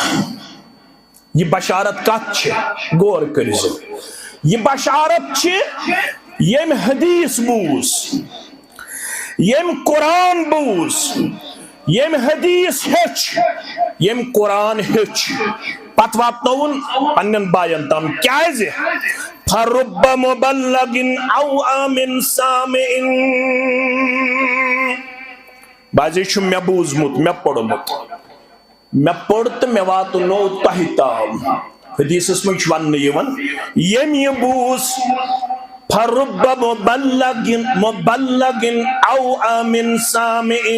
یہِ بشارت کتھ چھِ؟ غور کٔرزیو۔ یہِ بشارت چھِ، ییٚمۍ حدیث بوٗز، ییٚمۍ قرآن بوٗز، ییٚمۍ حدیث ہیٚچھ، ییٚمۍ قرآن ہیٚچھ، پتہٕ واتنووُن پننٮ۪ن باین تام۔ کیازِ؟ فرب مبلغ اوعی من سامع۔ بعضے چھُ مےٚ بوٗزمُت، مےٚ پوٚرمُت، مےٚ پوٚر تہٕ مےٚ واتنوو تۄہہِ تام۔ حدیثس منٛز چھُ وننہٕ یِوان، ییٚمۍ یہِ بوٗز، فرب مبلغ، مبلغ اوعی من سامع۔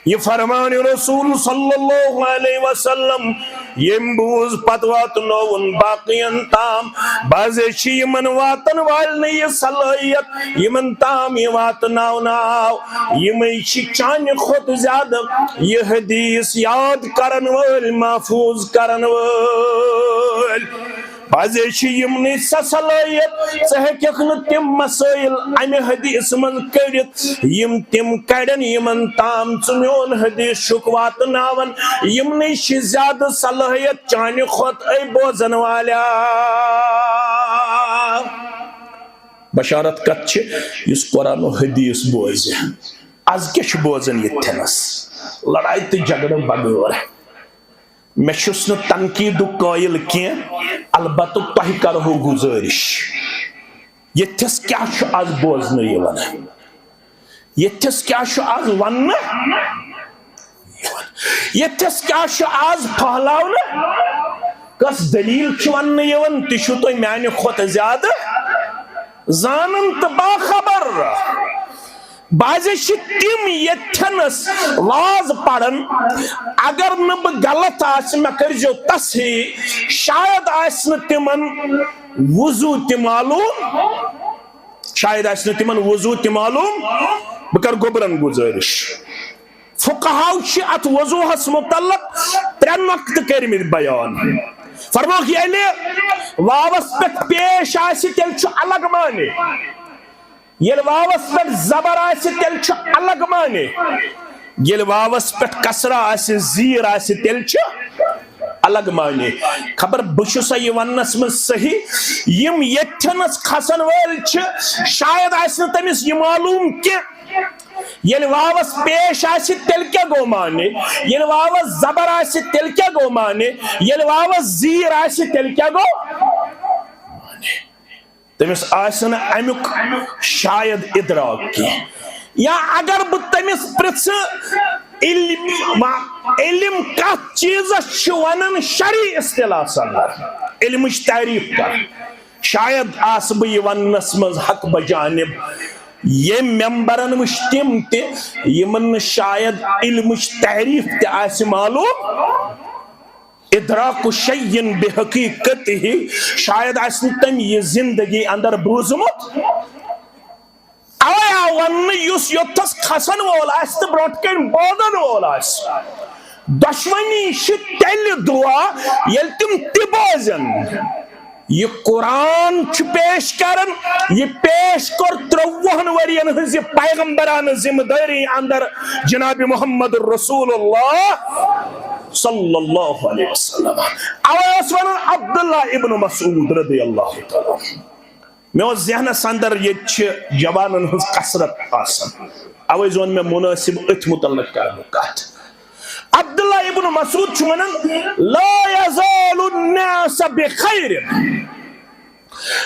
یہِ فرمان رسول صلی اللہ علیہ وسلم ییٚمۍ بوٗز، پتہٕ واتنووُن باقین تام۔ بعضے چھِ یِمن واتن والنٕے یہِ صلٲحیت، یِمن تام یہِ واتناونہٕ آو، یِمے چھِ چانہِ کھۄتہٕ زیادٕ یہِ حدیث یاد کرن وٲلۍ، محفوظ کرن وٲلۍ۔ بعضے چھِ یِمنٕے سۄ صلٲحیت، ژٕ ہیٚککھ نہٕ تِم مسٲیل امہِ حدیث منٛز کٔڑِتھ، یِم تِم کڑن، یِمن تام ژٕ میون حدیث چھُکھ واتناوان۔ یِمنٕے چھِ زیادٕ صلٲحیت چانہِ کھۄتہٕ، اے بوزن والیا۔ بشارت کتھ چھِ؟ یُس قرآن و حدیث بوزِ۔ از کیٛاہ چھُ بوزان ییٚتھٮ۪نس؟ لڑایہِ تہٕ جھگڑٕ بغٲر۔ مےٚ چھُس نہٕ تنقیٖدُک قٲیِل کینٛہہ، البتہٕ تۄہہِ کرہو گُزٲرِش، ییٚتھس کیٛاہ چھُ آز بوزنہٕ یِوان؟ ییٚتھس کیٛاہ چھُ آز وننہٕ؟ ییٚتھس کیٛاہ چھُ آز پھٔہلاونہٕ؟ کۄس دٔلیٖل چھِ وننہٕ یِوان؟ تہِ چھِو تُہۍ میانہِ کھۄتہٕ زیادٕ زانان تہٕ باخبر۔ بعضے چھِ تِم ییٚتھٮ۪نس واز پران، اگر نہٕ بہٕ غلط آسہِ، مےٚ کٔرۍزیو تصحیح، شاید آسہِ نہٕ تِمن وضوٗ تہِ معلوٗم، شاید آسہِ نہٕ تِمن وضوٗ تہِ معلوٗم۔ بہٕ کرٕ گوٚبرن گُزٲرِش۔ فقہاو چھِ اتھ وضوٗہس متعلق ترٛےٚ نۄقطہٕ کٔرمٕتۍ بیان۔ فرموکھ، ییٚلہِ واوس پٮ۪ٹھ پیش آسہِ، تیٚلہِ چھُ الگ معنی۔ ییٚلہِ واوس پٮ۪ٹھ زبر آسہِ، تیٚلہِ چھُ الگ معنی۔ ییٚلہِ واوس پٮ۪ٹھ کسرہ آسہِ، زیٖر آسہِ، تیٚلہِ چھُ الگ معنی۔ خبر بہٕ چھُسا یہِ وننس منٛز صحیح؟ یِم ییٚتھٮ۪نس کھسن وٲلۍ چھِ، شاید آسہِ نہٕ تٔمِس یہِ معلوٗم کینٛہہ۔ ییٚلہِ واوس پیش آسہِ، تیٚلہِ کیٛاہ گوٚو معنی؟ ییٚلہِ واوس زبر آسہِ، تیٚلہِ کیٛاہ گوٚو معنی؟ ییٚلہِ واوس زیٖر آسہِ، تیٚلہِ کیٛاہ گوٚو؟ تٔمِس آسہِ نہٕ اَمیُک شاید اِدراک کینٛہہ۔ یا اگر بہٕ تٔمِس پرٛژھٕ، علم، علم کَتھ چیٖزَس چھِ وَنان شرعی اصطلاحس اندر؟ علمٕچ تعریف کر۔ شاید آسہٕ بہٕ یہِ وننس منٛز حق بجانب۔ ییٚمۍ ممبرن وٕچھ تِم تہِ، یِمن نہٕ شاید علمٕچ تعریف تہِ آسہِ معلوم۔ ادراک شیء بحقیقتہ، شاید آسہِ نہٕ تٔمۍ یہِ زندگی اندر بوٗزمُت۔ اوے آو وننہٕ، یُس یوٚتتھس کھسن وول آسہِ تہٕ برونٛٹھ کنہِ بوزن وول آسہِ، دۄشوٕنی چھِ تیٚلہِ دُعا، ییٚلہِ تِم تہِ بوزن۔ یہِ قرآن چھُ پیش کران، یہِ پیش کوٚر ترٛۆوُہن ؤرین ہٕنٛزِ پیغمبرانہٕ ذمہٕ دٲری اندر جناب محمد رسول اللہ صلی اللہ علیہ وسلم۔ اوے اوس ونان عبداللہ ابن مسعود رضی اللہ تعالیٰ عنہ۔ مےٚ اوس ذہنس اندر، ییٚتہِ چھِ جوانن ہٕنٛز کثرت آسان، اوے زون مےٚ مناسب أتھۍ متعلق کرٕ بہٕ کتھ۔ عبداللہ ابن مسعود چھُ ونان، "لا یزال الناس بخیر"،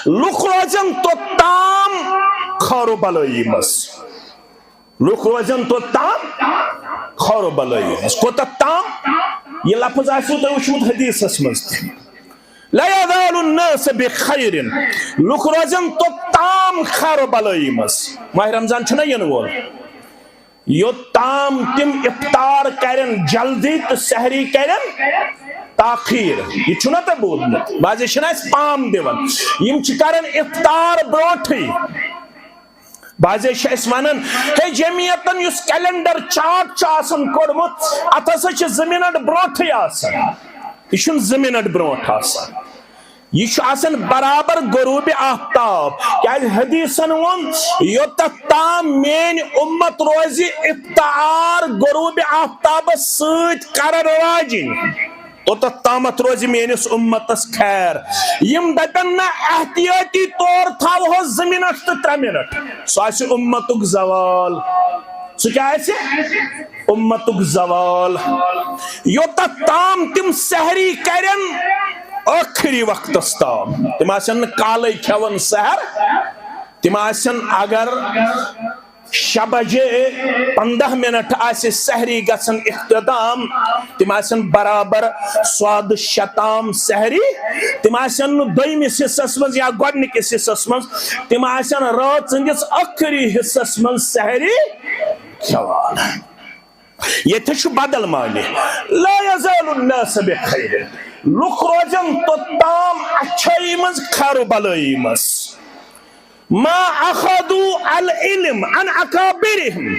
لُکھ روزن توٚتام خٲر و بلٲیی منٛز۔ لُکھ روزن توٚتام خٲر و بلٲیی منٛز۔ کوٚتتھ تام؟ یہِ لفظ آسِوٕ تۄہہِ وٕچھمُت حدیثس منٛز تہِ۔ لا یزال الناس بخیر۔ لُکھ روزن توٚتام خٲر و بلٲیی منٛز۔ ماہ رمضان چھُنہ یِنہٕ وول۔ یوٚتام تِم افطار کرن جلدی تہٕ سحری کرن تاخیر۔ یہِ چھُنہ تۄہہِ بوٗزمُت؟ بعضے چھِنہ اَسہِ پام دِوان۔ یِم چھِ کران افطار برونٛٹھٕے۔ بعضے چھِ اَسہِ وَنان، ہے، جمعیتن یُس calendar chart چھُ آسان کوٚڑمُت، اَتھ ہسا چھِ زٕ منٹ برونٛٹھٕے آسان۔ یہِ چھُنہٕ زٕ منٹ برونٛٹھ آسان۔ یہِ چھُ آسان برابر غروب آفتاب۔ کیازِ حدیثن ووٚن، یوٚتتھ تام میٲنۍ اُمت روزِ افطار غروب آفتابس سۭتۍ کرن واجِنۍ، توٚتتھ تامتھ روزِ میٲنِس اُمتس خیر۔ یِم دپن نہ احتیاطی طور تھاوہوس زٕ منٹ تہٕ ترٛےٚ منٹ، سُہ آسہِ اُمتُک زوال۔ سُہ کیٛاہ آسہِ؟ اُمتُک زوال۔ یوٚتتھ تام تِم سحری کرن ٲخری وقتس تام، تِم آسن نہٕ کالے کھٮ۪وان سحر، تِم آسن اگر شےٚ بجے پنٛداہ منٹ آسہِ سحری گژھن اختتام، تِم آسن برابر سواد شتام سحری، تِم آسن نہٕ دوٚیمِس حصس منٛز یا گۄڈٕنِکِس حصس منٛز، تِم آسن رٲژ ہٕنٛدِس ٲخری حصس منٛز سحری کھٮ۪وان۔ ییٚتہِ چھُ بدل معنی، لا یزال الناس بخیر، لُکھ روزن توٚتام اچھٲیی منٛز، خیر و بلٲیی منٛز۔ ما اخذوا العلم عن اکابرهم،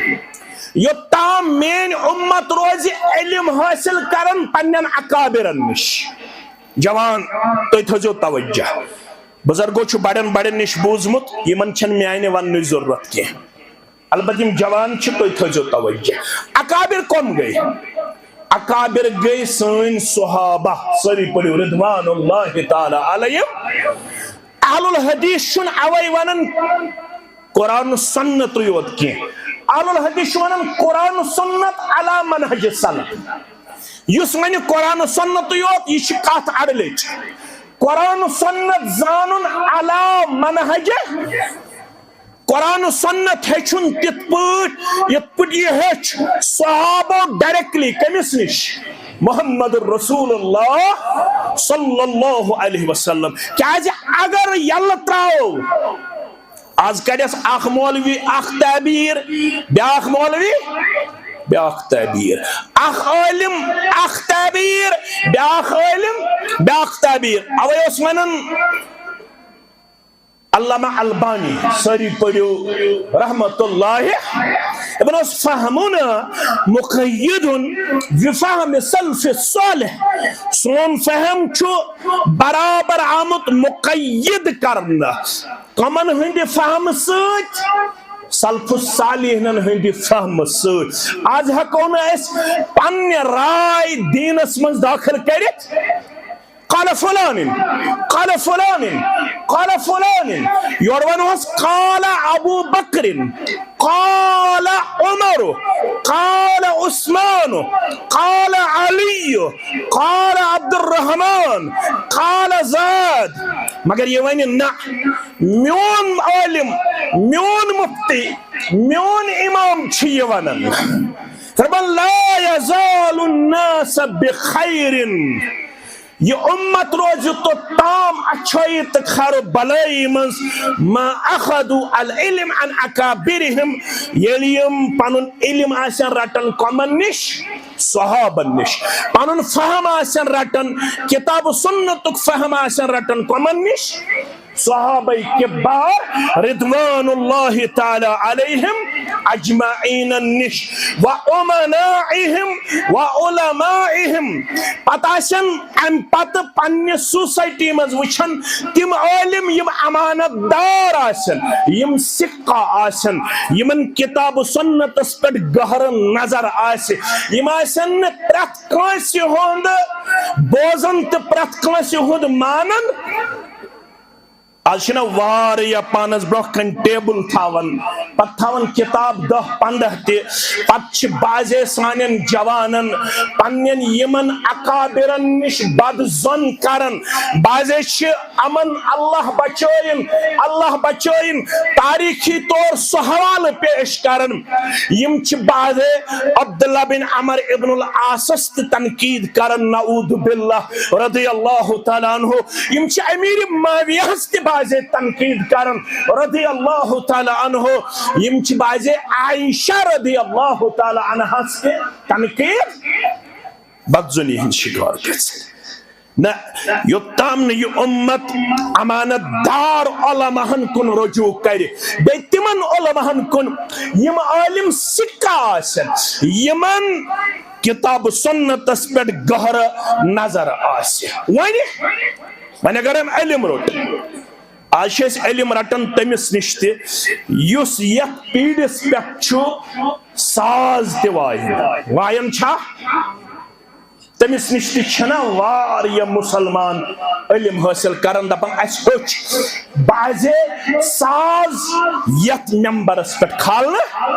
یوٚتام میٲنۍ اُمت روزِ علم حٲصِل کران پننٮ۪ن اکابرن نِش۔ جوان، تُہۍ تھٲیزیو توجہ، بزرگو چھُ بڑٮ۪ن بڑٮ۪ن نِش بوٗزمُت، یِمن چھنہٕ میانہِ وننٕچ ضروٗرت کینٛہہ۔ البتہ یِم جوان چھِ، تُہۍ تھٲیزیو توجہ۔ اکابر کم گٔے؟ اکابر گٔے سٲنۍ صحابہ، سٲری پٔرِو رضوان اللہ تعالیٰ علیہم۔ اہل الحدیث چھُنہٕ اوے ونان قرآن سنتٕے یوت کینٛہہ، اہل الحدیث چھُ ونان قرآن سنت علی منہج سلف۔ یُس وۄنۍ قرآن و سنتٕے یوت، یہِ چھِ کتھ اڑٕ لٔچ۔ قرآن و سنت زانُن علی منہج، قرآن و سنت ہیٚچھُن تِتھ پٲٹھۍ یِتھ پٲٹھۍ یہِ ہیٚچھ صحابو directly۔ کٔمِس نِش؟ محمد رسول اللہ صلی اللہ علیہ وسلم۔ کیازِ اگر یلہٕ تراوو، از کڑٮ۪س اکھ مولوی اکھ تعبیر، بیاکھ مولوی بیاکھ تعبیر، اکھ عالم اکھ تعبیر، بیاکھ عالم بیاکھ تعبیر۔ اوے اوس ونان علامہ البانی، سٲری پٔرِو، رحمت اللہ، دپان اوس، فہمنا مقید بفہم سلف صالح، سون فہم چھُ برابر آمُت مقید کرنہٕ کمن ہٕنٛدِ فہمہٕ سۭتۍ؟ سلف صالحینن ہٕنٛدِ فہمہٕ سۭتۍ۔ از ہیٚکو نہٕ أسۍ پننہِ راے دیٖنس منٛز دٲخل کٔرِتھ۔ قال فلان، قال فلان، قال فلان۔ یورٕ ونہوس قال ابو بکر، قال عمر، قال عثمان، قال علی، قال عبد الرحمن، قال زاد۔ مگر یہِ ونہِ نہ، میون عالم، میون مفتی، میون امام چھُ یہِ ونان۔ فرمان، لا یزال الناس بخیر، یہِ اُمت روزِ توٚتام اچھٲیی تہٕ خیر و بلٲیی منٛز، ما اخذوا العلم عن اکابرهم، ییٚلہِ یِم پنُن علم آسن رٹان کمن نِش؟ صحابن نِش۔ پنُن فہم آسن رٹان، کتاب و سنتُک فہم آسن رٹان کمن نِش؟ صحابہ کبار رضوان اللہ تعالی علیہم اجمعین نِش، و امنائہم و علمائہم۔ پتہٕ آسن امہِ پتہٕ پننہِ سوسائٹی منٛز وٕچھان تِم عٲلم، یِم امانت دار آسن، یِم سکہ آسن، یِمن کتاب و سنتس پٮ۪ٹھ گہرٕ نظر آسہِ، یِم آسن نہٕ پرٛٮ۪تھ کٲنٛسہِ ہُنٛد بوزان تہٕ پرٛٮ۪تھ کٲنٛسہِ ہُنٛد مانان۔ از چھِنہ واریاہ پانس برونٛہہ کنہِ ٹیبل تھاوان، پتہٕ تھاوان کتاب دہ پندہ تہِ، پتہٕ چھِ بعضے سانٮ۪ن جوانن پننٮ۪ن یِمن اکابرن نِش بد ظن کران، بعضے چھِ امن اللہ بچٲیِن، اللہ بچٲیِن، تاریخی طور سُہ حوالہٕ پیش کران۔ یِم چھِ بعضے عبداللہ بن عمر ابن العاصس تہِ تنقید کران، نعوذ باللہ، رضی اللہ تعالیٰ عنہ۔ یِم چھِ امیر معاویہس تہِ بعضے تنقید کران، رضی اللہ تعالیٰ عنہ۔ یِم چھِ بعضے عائشہ رضی اللہ تعالیٰ عنہس تہِ تنقید، بدظنی ہُنٛد شکار گژھِ۔ نہ، یوٚتام نہٕ یہِ اُمت امانت دار علماہن کُن رجوع کرِ، بیٚیہِ تِمن علماہن کُن، یِم عالم سکہ آسن، یِمن کتاب سنتس پٮ۪ٹھ گہرٕ نظر آسہِ۔ وۄنۍ، وۄنۍ اگر أمۍ علم روٚٹ، از چھِ أسۍ علم رٹان تٔمِس نِش تہِ، یُس یتھ پیٖرِس پٮ۪ٹھ چھُ ساز تہِ وایان۔ وایان چھا؟ تٔمِس نِش تہِ چھِنہ واریاہ مُسلمان علم حٲصِل کران، دپان، اسہِ ہیوٚچھ۔ بعضے ساز یتھ ممبرس پٮ۪ٹھ کھالنہٕ،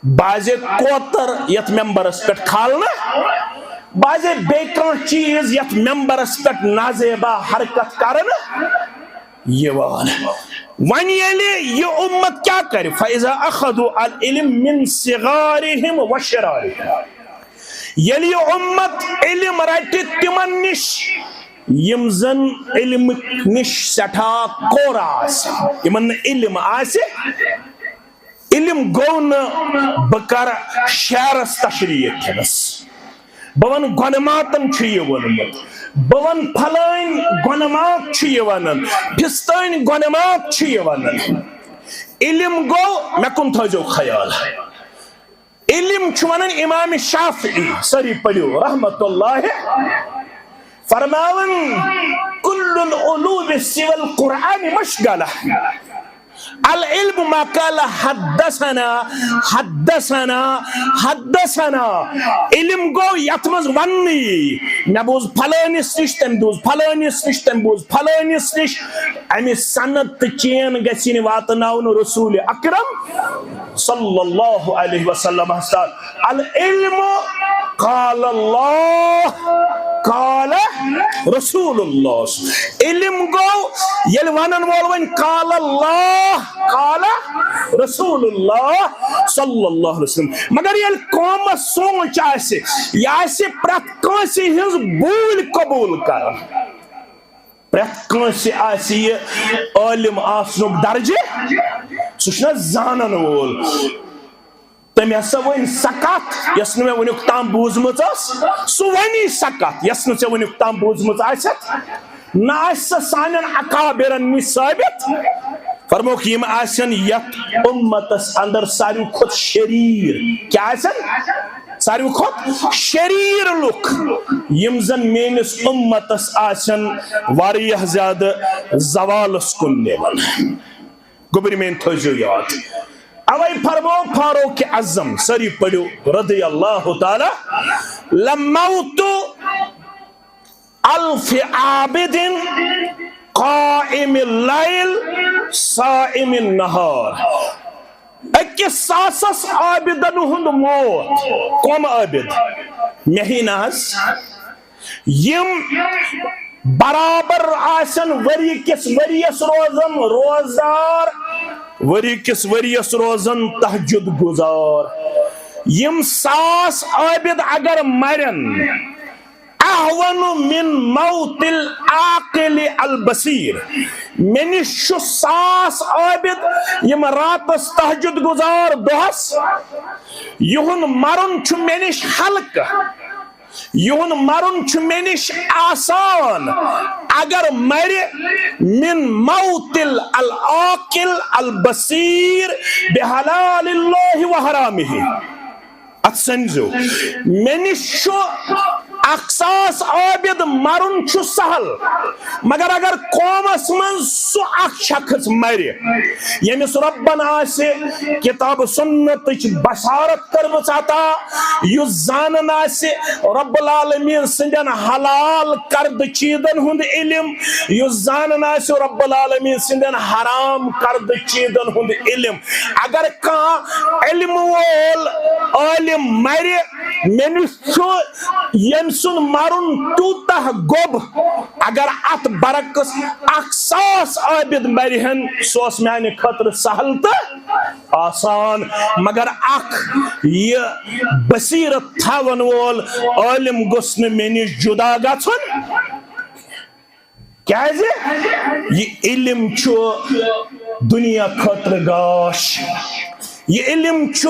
بعضے کوتر یتھ ممبرس پٮ۪ٹھ کھالنہٕ، بعضے بیٚیہِ کانٛہہ چیٖز یتھ ممبرس پٮ۪ٹھ نازیبا حرکت کرنہٕ یِوان۔ وۄنۍ ییٚلہِ یہِ اُمت کیٛاہ کرِ؟ فَإِذَا أَخَذُوا الْعِلْمَ مِنْ صِغَارِهِمْ وَشِرَارِهِمْ۔ ییٚلہِ یہِ اُمت علم رٹہِ تِمن نِش، یِم زن علم نِش سٮ۪ٹھاہ کورٕ آسہِ، یِمن نہٕ علم آسہِ، علم گوٚو نہٕ بہٕ کرٕ شعرس تشریح کٔرِتھ۔ بہٕ ونہٕ گۄنہٕ ماتن چھُ یہِ ووٚنمُت، بہٕ ونہٕ پھلٲنۍ گۄنہٕ مات چھُ یہِ ونان، پھستٲنۍ گۄنہٕ مات چھُ یہِ ونان۔ علم گوٚو، مےٚ کُن تھٲیزیو خیال۔ علم چھُ ونان امام شافعی، سٲری پٔرِو، رحمت اللہ، فرماوان، کل العلوم سوى القرآن مشغلہ۔ العلم ما قال حدثنا، حدثنا، حدثنا۔ علم گوٚو یتھ منٛز وننہٕ یی، مےٚ بوٗز پھلٲنِس نِش، تٔمۍ بوٗز پھلٲنِس نِش، تٔمۍ بوٗز پھلٲنِس نِش۔ امہِ سند تہٕ چین گژھِ یِنۍ واتناونہٕ رسول اکرم صلی اللہ علیہ وسلمس تام۔ العلم قال اللہ، قال رسول اللہ۔ علم گوٚو ییٚلہِ ونن وول ونہِ قال اللہ، قال رسول اللہ صلی اللہ علیہ وسلم۔ مگر ییٚلہِ قومس سونچ آسہِ، یہِ آسہِ پرٛٮ۪تھ کٲنٛسہِ ہٕنٛز بوٗلۍ قبوٗل کران، پرٛٮ۪تھ کٲنٛسہِ آسہِ یہِ عٲلِم آسنُک درجہِ، سُہ چھُنہ زانن وول۔ تٔمۍ ہسا ؤنۍ سۄ کتھ، یۄس نہٕ مےٚ وٕنیُک تام بوٗزمٕژ ٲس، سُہ وَنی سۄ کتھ، یۄس نہٕ ژےٚ وٕنیُک تام بوٗزمٕژ آسٮ۪تھ۔ نہ آسہِ سۄ سانٮ۪ن اکابرن نِش ثٲبت۔ فرموکھ، یِم آسن یتھ اُمتس اندر ساروی کھۄتہٕ شریٖر۔ کیٛاہ آسن؟ ساروی کھۄتہٕ شریٖر لُکھ، یِم زن میٲنِس اُمتس آسن واریاہ زیادٕ زوالس کُن نِوان۔ گوٚبرۍ میٲنۍ، تھٲیزیو یاد۔ اوے فرمو فاروق اعظم، سٲری پٔرِو، رضی اللہ تعالی، لموت الف عابد قائم اللیل صائم النہار۔ أکِس ساسس عابدن ہُنٛد موت۔ کم عابد؟ مےٚ ہی نہ حظ۔ یِم برابر آسن ؤری کِس ؤریَس روزن روزدار، ؤری کِس ؤریَس روزن تہجد گزار۔ یِم ساس عابد اگر مرن، اہون من موت العاقل البصیر۔ مےٚ نِش چھُ ساس عابد، یِم راتس تہجد گزار، دۄہس۔ یِہُنٛد مرُن چھُ مےٚ نِش ہلکہٕ، یِہُنٛد مرُن چھُ مےٚ نِش آسان۔ اگر مرِ من موت العاقل البصیر بحلال اللہ و حرامہ۔ اتھ سمجھو، مےٚ نِش چھُ اکھ ساس عابد مرُن چھُ سہل، مگر اگر قومس منٛز سُہ اکھ شخص مرِ، ییٚمِس رۄبن آسہِ کتاب سنتٕچ بصارت کٔرمٕژ عطا، یُس زانان آسہِ رب العالمین سٕنٛدٮ۪ن حلال کردٕ چیٖزن ہُنٛد علم، یُس زانان آسہِ رب العالمین سٕنٛدٮ۪ن حرام کردٕ چیٖزن ہُنٛد علم۔ اگر کانٛہہ علم وول عالم مرِ، مےٚ نِش چھُ ییٚمۍ سُنٛد مرُن تیوٗتاہ گوٚب، اگر اتھ برعکس اکھ ساس عابد مرِہن، سُہ اوس میانہِ خٲطرٕ سہل تہٕ آسان۔ مگر اکھ یہِ بصیرت تھاون وول عالم گوٚژھ نہٕ مےٚ نِش جدا گژھُن۔ کیازِ؟ یہِ علم چھُ دُنیا خٲطرٕ گاش، یہِ علم چھُ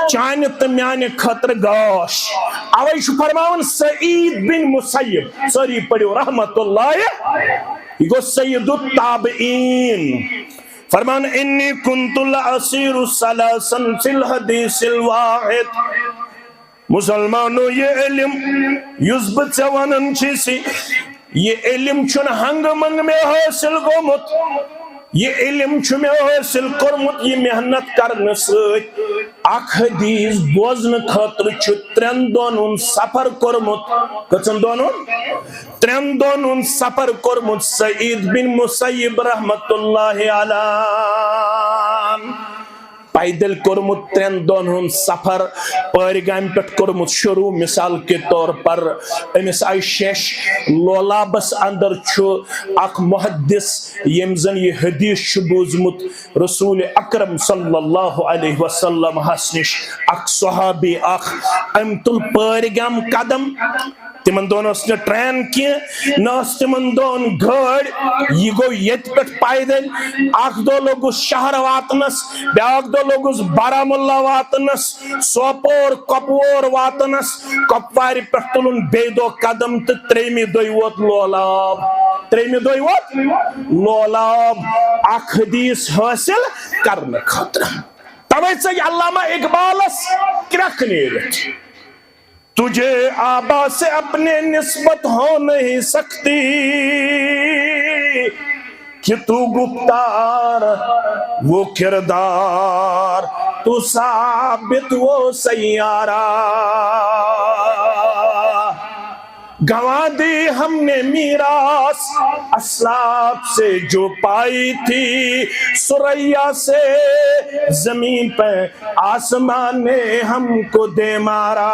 چانہِ تہٕ میانہِ خٲطرٕ گاش۔ اوے چھُ فرماوان سعید بن مسیب، سٲری پٔرِو رحمت اللہ، یہِ گوٚو سید التابعین۔ فرمان، انی کنت لاسیر ثلاثا فی الحدیث الواحد۔ مسلمانو، یہِ علم یُس بہٕ ژےٚ ونان چھُس، یہِ علم چھُنہٕ ہنگہٕ منگہٕ مےٚ حٲصِل گوٚمُت، یہِ علم چھُ مےٚ حٲصِل کوٚرمُت یہِ محنت کرنہٕ سۭتۍ۔ اکھ حدیث بوزنہٕ خٲطرٕ چھُ ترٛٮ۪ن دۄہن ہُنٛد سفر کوٚرمُت۔ کٔژن دۄہن ہُنٛد؟ ترٛٮ۪ن دۄہن ہُنٛد سفر کوٚرمُت سعید بن مسیب رحمت اللہ علیہ۔ پیدل کوٚرمُت ترٛٮ۪ن دۄہن ہُنٛد سفر، پٲرۍ گامہِ پٮ۪ٹھ کوٚرمُت شروع۔ مثال کے طور پر، أمِس آیہِ شیش۔ لولابس اندر چھُ اکھ محدث، ییٚمۍ زن یہِ حدیث چھُ بوٗزمُت رسول اکرم صلی اللہ علیہ وسلم ہس نِش۔ اکھ صحابی اکھ، أمۍ تُل پٲرۍ گام قدم۔ تِمن دۄہن ٲس نہٕ ٹرین کینٛہہ، نہ ٲس تِمن دۄہن گٲڑۍ۔ یہِ گوٚو ییٚتہِ پٮ۪ٹھ پیدل۔ اکھ دۄہ لوٚگُس شہر واتنس، بیاکھ دۄہ لوٚگُس بارہمولہ واتنس، سوپور، کۄپوور واتنس۔ کۄپوارِ پٮ۪ٹھ تُلُن بیٚیہِ دۄہ قدم تہٕ ترٛیٚیمہِ دۄہہِ ووت لولاب۔ ترٛیٚیمہِ دۄہہِ ووت لولاب اکھ حدیث حٲصِل کرنہٕ خٲطرٕ۔ توے ژٔج علامہ اقبالس کرٛکھ نیٖرِتھ۔ تجھے آبا سے اپنے نسبت ہو نہیں سکتی، کہ تو گفتار وہ کردار، تو ثابت وہ سیارہ۔ گنوا دی ہم نے میراث اسلاف سے جو پائی تھی، ثریا سے زمین پہ آسمان نے ہم کو دے مارا۔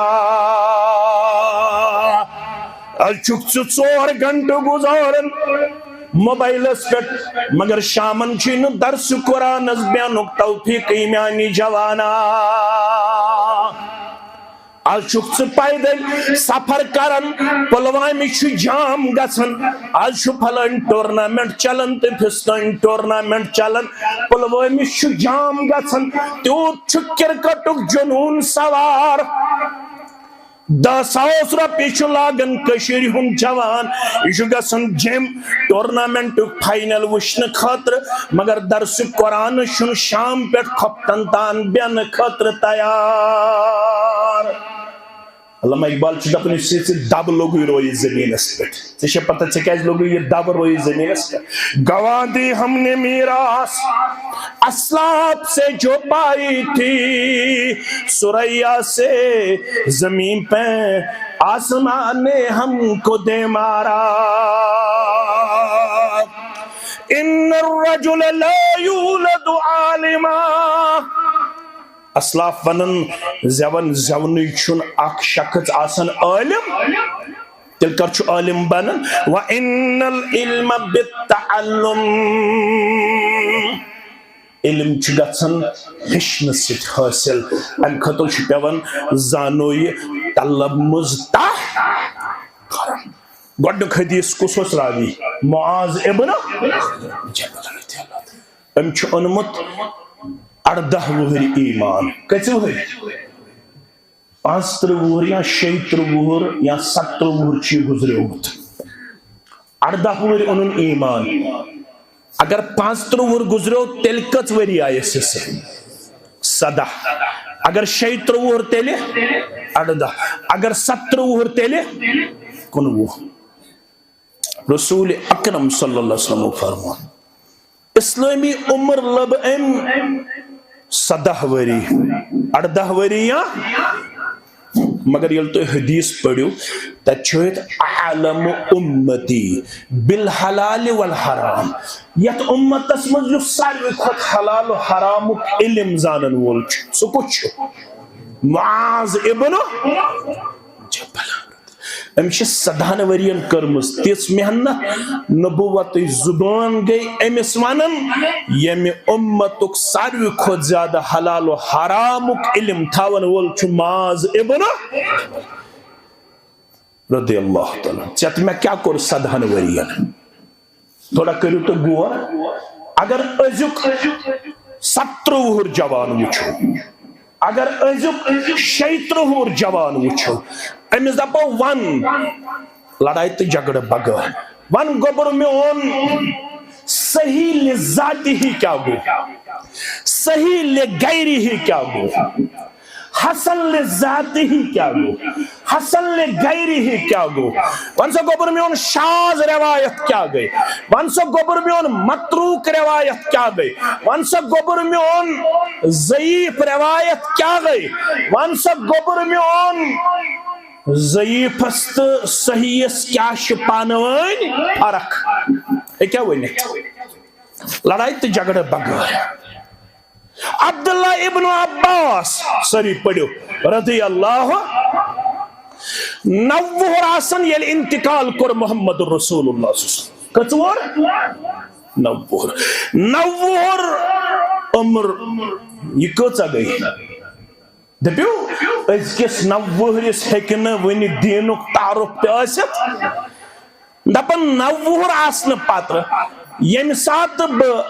از چھُکھ ژٕ ژور گھنٹہٕ گُزاران موبایلس پٮ۪ٹھ، مگر شامن چھُے نہٕ درسِ قرآنس بیٚہنُک توفیٖقٕے میانہِ جوانا۔ از چھُکھ ژٕ پیدل سفر کران، پلوامہِ چھُ جام گژھان، از چھُ پھلٲنۍ ٹورنامنٹ چلان تہٕ فستٲنۍ ٹورنامنٹ چلان، پلوامہِ چھُ جام گژھان، تیوٗت چھُ کرکٹُک جنون سوار۔ دہ ساس رۄپیہِ چھُ لاگان کٔشیٖرِ ہُنٛد جوان، یہِ چھُ گژھان جِم ٹورنامنٹُک فاینل وٕچھنہٕ خٲطرٕ، مگر درسِ قرآنس چھُنہٕ شام پٮ۪ٹھ خۄفتن تان بیٚہنہٕ خٲطرٕ تیار۔ علامہ اقبال چھُ دپان، یُس ژےٚ دب لوٚگُے رویہِ زٔمیٖنس پٮ۪ٹھ، ژےٚ چھےٚ پتہ ژےٚ کیازِ لوٚگُے یہِ دب رویہِ زٔمیٖنس پٮ۪ٹھ؟ گواہ دی ہم نے میراث اسلاف سے جو پائی تھی، ثریا سے زمین پہ آسمان نے ہم کو دے مارا۔ ان الرجل لا یولد عالما۔ اسلاف ونان، زیون زیونٕے چھُنہٕ اکھ شخص آسان عٲلم، تیٚلہِ کر چھُ عٲلم بنان؟ وَإِنَّ الْعِلْمَ بِالتَّعَلُّمِ۔ علم چھُ گژھان ہیٚچھنہٕ سۭتۍ حٲصِل، امہِ خٲطرٕ چھُ پٮ۪وان زانو یہِ تلمُذ تہ کرُن۔ گۄڈٕنیُک حدیث کُس اوس راوی؟ معاذ ابن جبل رضی اللہ عنہ۔ أمۍ چھُ اوٚنمُت اَرداہ وُہٕرۍ ایمان۔ کٔژِ وُہٕرۍ؟ پانٛژترٕٛہ وُہُر یا شیٚیہِ ترٕٛہ وُہُر یا ستترٕٛہ وُہُر چھُ یہِ گُزریومُت۔ اَرداہ وُہٕرۍ اوٚنُن ایمان۔ اگر پانٛژترٕٛہ وُہُر گُزریو، تیٚلہِ کٔژ ؤری آیس حصہٕ؟ سداہ۔ اگر شیٚیہِ ترٕٛہ وُہُر، تیٚلہِ اَرداہ۔ اگر ستترٕٛہ وُہُر، تیٚلہِ کُنوُہ۔ رسول اکرم صلی اللہ علیہ وسلم فرمون، اسلٲمی عمر لب أمۍ سداہ ؤری، اَرداہ ؤری یا، مگر ییٚلہِ تُہۍ حدیث پٔرِو، تَتہِ چھُ ہیٚتھ اعلم امتی بالحلال والحرام۔ یَتھ اُمتَس منٛز یُس ساروی کھۄتہٕ حلال و حرامُک علم زانَن وول چھُ، سُہ کُس چھُ؟ معاذ ابن جبل۔ أمِس چھِ سدہن ؤرین کٔرمٕژ تِژھ محنت، نبوتٕچ زبان گٔے أمِس ونان، ییٚمہِ اُمتُک ساروی کھۄتہٕ زیادٕ حلال و حرامُک علم تھاون وول چھُ معاذ ابن رضی اللہ تعالیٰ۔ ژےٚ تہٕ مےٚ کیٛاہ کوٚر سدہن ؤرین؟ تھوڑا کٔرِو تُہۍ غور۔ اگر أزیُک ستترٕٛہ وُہُر جوان وٕچھو، اگر أزیُک شیٚیہِ ترٕٛہ وُہُر جوان وٕچھو، أمِس دَپو، "وَن، لڑایہِ تہٕ جھگڑٕ بغٲر، وَن، گوٚبُر میون، صحیح لذاتی ہی کیٛاہ گوٚو، صحیح لغیری ہی کیٛاہ گوٚو؟" حسن لذاتی ہی کیٛاہ گوٚو؟ حسن لغیری ہی کیٛاہ گوٚو؟ وَن سا گوٚبُر میون شاذ روایت کیٛاہ گٔے؟ وَن سا گوٚبُر میون متروک روایت کیٛاہ گٔے؟ وَن سا گوٚبُر میون ضعیف روایت کیٛاہ گٔے؟ وَن سا گوٚبُر میون ضعیفس تہٕ صحیحس کیٛاہ چھِ پانہٕ وٲنۍ فرق؟ ہیٚکیٛاہ ؤنِتھ؟ لڑایہِ تہٕ جھگڑٕ بغٲر۔ عبداللہ ابن عباس، سٲری پٔرِو، رضی اللہ، نَو وُہُر آسان ییٚلہِ انتقال کوٚر محمد رسول اللہ صلی اللہ علیہ وسلم۔ کٔژ وُہُر؟ نَو وُہُر۔ نَو وُہُر عمر، یہِ کۭژاہ گٔے؟ دٔپِو، أزکِس نَو وُہرِس ہیٚکہِ نہٕ وُنہِ دیٖنُک تعارُف تہِ ٲسِتھ۔ دَپان، نَو وُہُر آسنہٕ پتہٕ ییٚمہِ ساتہٕ بہٕ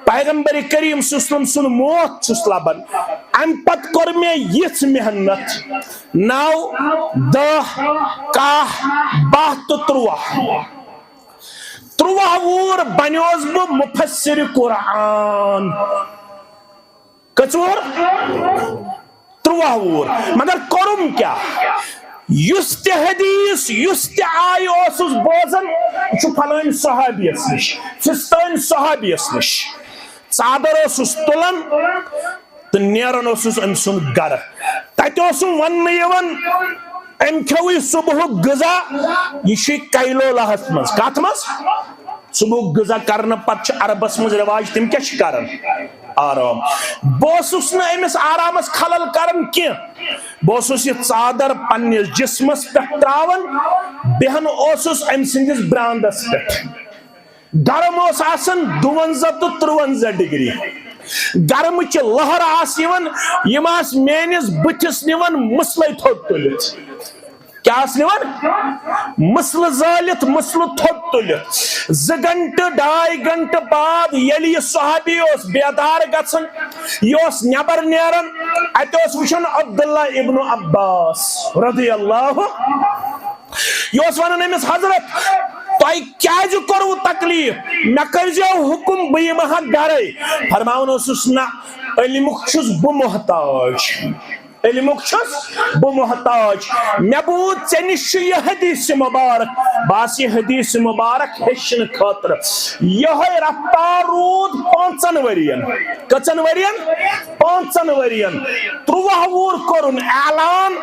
پیغمبر کریم صلی اللہ علیہ وسلم سُنٛد موت چھُس لبان، اَمہِ پتہٕ کوٚر مےٚ یِژھ محنت، نَو، دَہ، کاہ، باہ تہٕ تُرٛواہ۔ تُرٛواہ وُہُر بنیوس بہٕ مفسر قرآن۔ کٔژ وُہُر؟ تُرٛواہ وُہُر۔ مگر کوٚرُم کیٛاہ؟ یُس تہِ حدیث، یُس تہِ آیہِ اوسُس بوزان، یہِ چھُ فلٲنۍ صحابیَس نِش، فِستٲنۍ صحابیَس نِش۔ ژادر اوسُس تُلان تہٕ نیران اوسُس أمۍ سُنٛد گرٕ۔ تَتہِ اوسُم وننہٕ یِوان، أمۍ کھیوٚوٕے صُبحُک غذا، یہِ چھُے کیلولاہَس منٛز۔ کَتھ منٛز؟ صُبحُک غذا کرنہٕ پتہٕ چھِ عربَس منٛز رٮ۪واج، تِم کیٛاہ چھِ کران؟ آرام۔ بہٕ اوسُس نہٕ أمِس آرامس خلل کران کینٛہہ۔ بہٕ اوسُس یہِ ژادر پننِس جسمس پٮ۪ٹھ تراوان، بیہان اوسُس أمۍ سٕنٛدِس برانٛدس پٮ۪ٹھ۔ گرم اوس آسان دُوَنزاہ تہٕ ترُوَنزاہ ڈگری۔ گرمٕچہِ لہر آسہٕ یِوان، یِم آسہٕ میٲنِس بٕتھِس نِوان مسلے تھوٚد تُلِتھ۔ کیٛاہ ٲس نِوان؟ مسلہٕ زٲلِتھ، مسلہٕ تھوٚد تُلِتھ۔ زٕ گھنٹہٕ، ڈاے گھنٹہٕ بعد ییٚلہِ یہِ صحابی اوس بیدار گژھان، یہِ اوس نٮ۪بر نیران، اَتہِ اوس وٕچھان عبداللہ ابن عباس رضی اللہ۔ یہِ اوس ونان أمِس، "حضرت، تۄہہِ کیٛازِ کوٚروٕ تکلیف؟ مےٚ کٔرزیو حکم، بہٕ یِمہٕ ہا گرے۔" فرماوان اوسُس، "نہ، علمُک چھُس بہٕ محتاج۔" علمُک چھُس بہٕ محتاج۔ مےٚ بوٗز ژےٚ نِش چھُ یہِ حدیث مبارک۔ بہٕ آس یہِ حدیث مبارک ہیٚچھنہٕ خٲطرٕ۔ یِہوٚے رفتار روٗد پانٛژن ؤرین۔ کٔژن ؤرین؟ پانٛژن ؤرین۔ تُرٛواہ وُہُر کوٚرُن اعلان،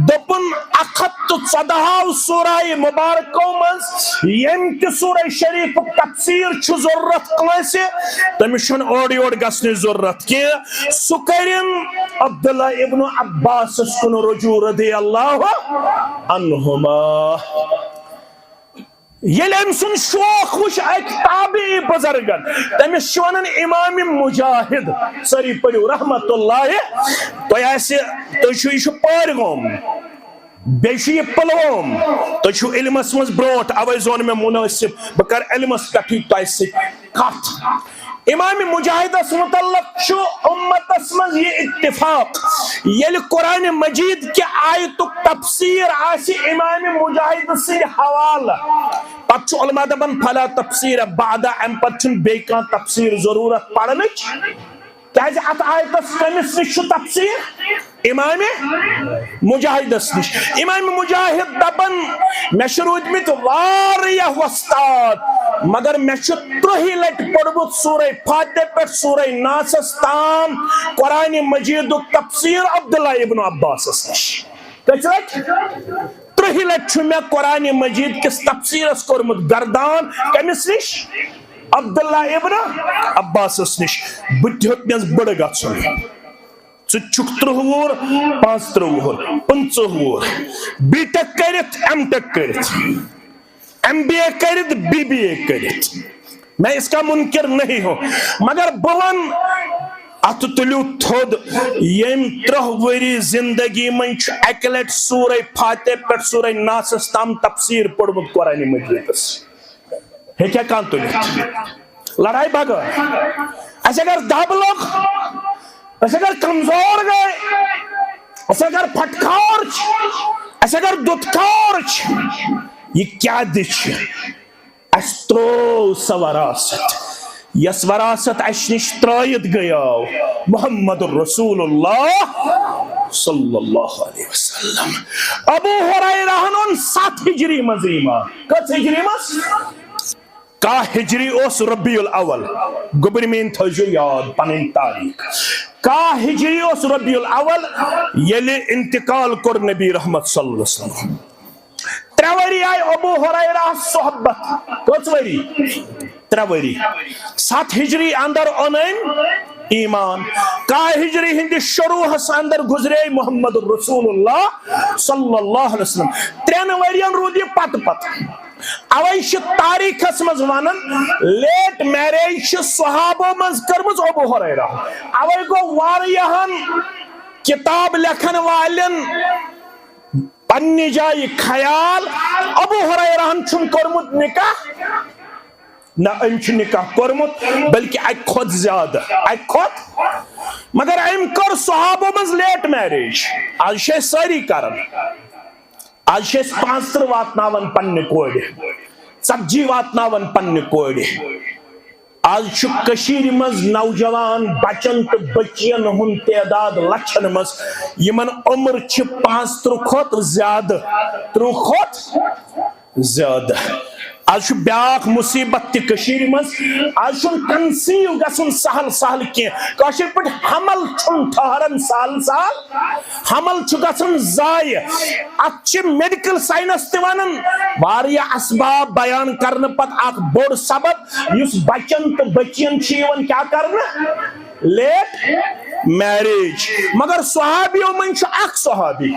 دوٚپُن، اکھ ہتھ تہٕ ژۄدہو سورہ مبارکو منٛز ییٚمہِ تہِ سورہ شریفُک تفسیر چھُ ضروٗرت کٲنٛسہِ، تٔمِس چھُنہٕ اورٕ یورٕ گژھنٕچ ضروٗرت کینٛہہ۔ سُہ کٔرِن عبداللہ ابن عباسس کُن رجوع رضی اللہ عنہما۔ ییٚلہِ أمۍ سُنٛد شوق وُچھ اَکہِ تابعی بُزرگن، تٔمِس چھِ وَنان امام مجاہد۔ سٲری پٔرِو رحمت اللہ۔ تۄہہِ آسہِ، تُہۍ چھِو، یہِ چھُ پٲرۍ گوم۔ بیٚیہِ چھُ یہِ پُلووم، تُہۍ چھِو علمس منٛز برونٛٹھ، اوے زون مےٚ مُنٲسِب بہٕ کرٕ علمس پٮ۪ٹھٕے تۄہہِ سۭتۍ کتھ۔ امام مجاہدس متعلق چھُ امتس منٛز یہِ اتفاق، ییٚلہِ قرآن مجید کہِ آیتُک تفسیر آسہِ امام مجاہد سٕنٛدِ حوالہٕ، پتہٕ چھُ علماء دپان، "فلا تفسیر بعد"، امہِ پتہٕ چھُنہٕ بیٚیہِ کانٛہہ تفسیر ضروٗرت پرنٕچ۔ کیازِ اتھ آیتس کٔمِس نِش چھُ تفسیر؟ امام مجاہدس نِش۔ امام مجاہد دپان، مےٚ چھِ روٗدمٕتۍ واریاہ وۄستاد، مگر مےٚ چھُ ترٛہہِ لٹہِ پوٚرمُت سورہ فاتحہ پٮ۪ٹھ سورہ ناسس تام قرآن مجیدُک تفسیر عبداللہ ابن عباسس نِش۔ کٔژِ لٹہِ؟ ترٛہہِ لٹہِ چھُ مےٚ قرآن مجید کِس تفسیرس کوٚرمُت گردان۔ کٔمِس نِش؟ عبداللہ ابن عباسس نِش۔ بہٕ تہِ ہیوٚت مےٚ بٔڑٕ گژھُن۔ ژٕ تہِ چھُکھ ترٕٛہ وُہُر، پانٛژترٕٛہ وُہُر، پٕنٛژٕہ وُہُر، بی ٹیک کٔرِتھ، ایم ٹیک کٔرِتھ، ایم بی اے کٔرِتھ، بی بی اے کٔرِتھ۔ میں اس کا منکر نہیں ہوں، مگر بہٕ وَنہٕ، اَتھٕ تُلِو تھوٚد، ییٚمۍ ترٕٛہ ؤری زندگی منٛز چھُ اَکہِ لٹہِ سورہ فاتحہ پٮ۪ٹھ سورہ ناسس تام تفسیر پوٚرمُت قرآن مجیدس۔ ہیٚکہِ ہا کانٛہہ تُلِتھ؟ لڑاے بغٲر۔ اَسہِ اگر دب لوٚگ، أسۍ اگر کمزور گٔے، أسۍ اگر پھٹکار چھِ، أسۍ اگر دُتکار چھِ، یہِ کیٛاہ دِ چھِ؟ اَسہِ ترٛوو سۄ وراثت، یۄس وراثت اَسہِ نِش ترٛٲیِتھ گٔیاو محمد رسول اللہ صلی اللہ علیہ وسلم۔ ابو ہریرہن اوٚن ستھ ہجری منٛز ایمان۔ کٔژ ہجری منٛز؟ کاہ ہجری اوس ربیع الاول۔ گوٚبرۍ میٲنۍ تھٲیزیو یاد پنٕنۍ تاریخ۔ کاہ ہجری اوس ربیع الاول، ییٚلہِ انتقال کوٚر نبی رحمت صلی اللہ علیہ وسلم۔ ترٛےٚ ؤری آیہِ ابو ہریرہ صحبت۔ کٔژ ؤری؟ ترٛےٚ ؤری۔ ستھ ہجری اندر اوٚن أمۍ ایمان۔ کاہ ہجری ہٕنٛدِس شروعس اندر گُزرے محمد رسول اللہ صلی اللہ علیہ وسلم۔ ترٛٮ۪ن ؤرین روٗد یہِ پتہٕ پتہٕ۔ اوے چھِ تاریخس منٛز ونان، لیٹ میریج چھِ صحابو منٛز کٔرمٕژ ابو ہریرہ۔ اوے گوٚو واریاہن کتاب لیکھن والٮ۪ن پننہِ جایہِ خیال، ابو ہریرہن چھُنہٕ کوٚرمُت نکاح۔ نہ، أمۍ چھُ نکاح کوٚرمُت، بلکہِ اَکہِ کھۄتہٕ زیادٕ، اَکہِ کھۄتہٕ۔ مگر أمۍ کٔر صحابو منٛز لیٹ میریج۔ آز چھِ أسۍ سٲری کران۔ آز چھِ أسۍ پانٛژترٕٛہ واتناوان پننہِ کورِ، ژتجی واتناوان پننہِ کورِ۔ آز چھُ کٔشیٖرِ منٛز نوجوان بچن تہٕ بچین ہُنٛد تعداد لچھن منٛز، یِمن عمر چھِ پانٛژترٕٛہ کھۄتہٕ زیادٕ، ترٕٛہ کھۄتہٕ زیادٕ۔ آز چھُ بیٛاکھ مُصیبت تہِ کٔشیٖرِ منٛز، آز چھُنہٕ conceive گژھُن سہل سہل کینٛہہ۔ کٲشِر پٲٹھۍ حمل چھُنہٕ ٹھہران سہل سہل، حمل چھُ گژھان ضایع۔ اتھ چھِ medical science تہِ ونان، واریاہ اسباب بیان کرنہٕ پتہٕ اکھ بوٚڑ سبب یُس بچن تہٕ بچین چھُ یِوان کیٛاہ کرنہٕ؟ Late marriage. مگر صحابیو منٛز چھُ اکھ صحابی،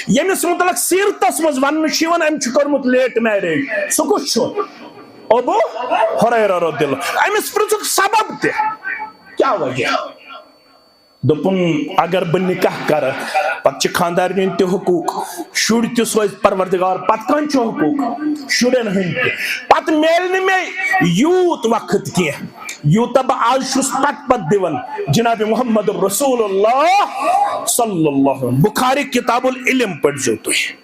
ییٚمِس مُتعلق سیٖرتس منٛز وننہٕ چھُ یِوان، أمۍ چھُ کوٚرمُت لیٹ میریج۔ سُہ کُس چھُ؟ ابو ہریرہ رضی اللہ۔ أمِس پرٛژھُکھ سبب تہِ، کیٛاہ وجہ؟ دوٚپُن، اگر بہٕ نکاح کرٕ، پتہٕ چھِ خانٛدارنہِ ہٕنٛدۍ تہِ حقوٗق، شُرۍ تہِ سوزِ پروردگار، پتہٕ کَن چھُ حقوٗق؟ شُرٮ۪ن ہٕنٛدۍ تہِ۔ پتہٕ میلہِ نہٕ مےٚ یوٗت وقت کینٛہہ، یوٗتاہ بہٕ آز چھُس پتہٕ پتہٕ دِوان جناب محمد رسول اللہ صلی اللہ علیہ وسلم۔ بخاری کتاب العلم پٔرۍزیو تُہۍ۔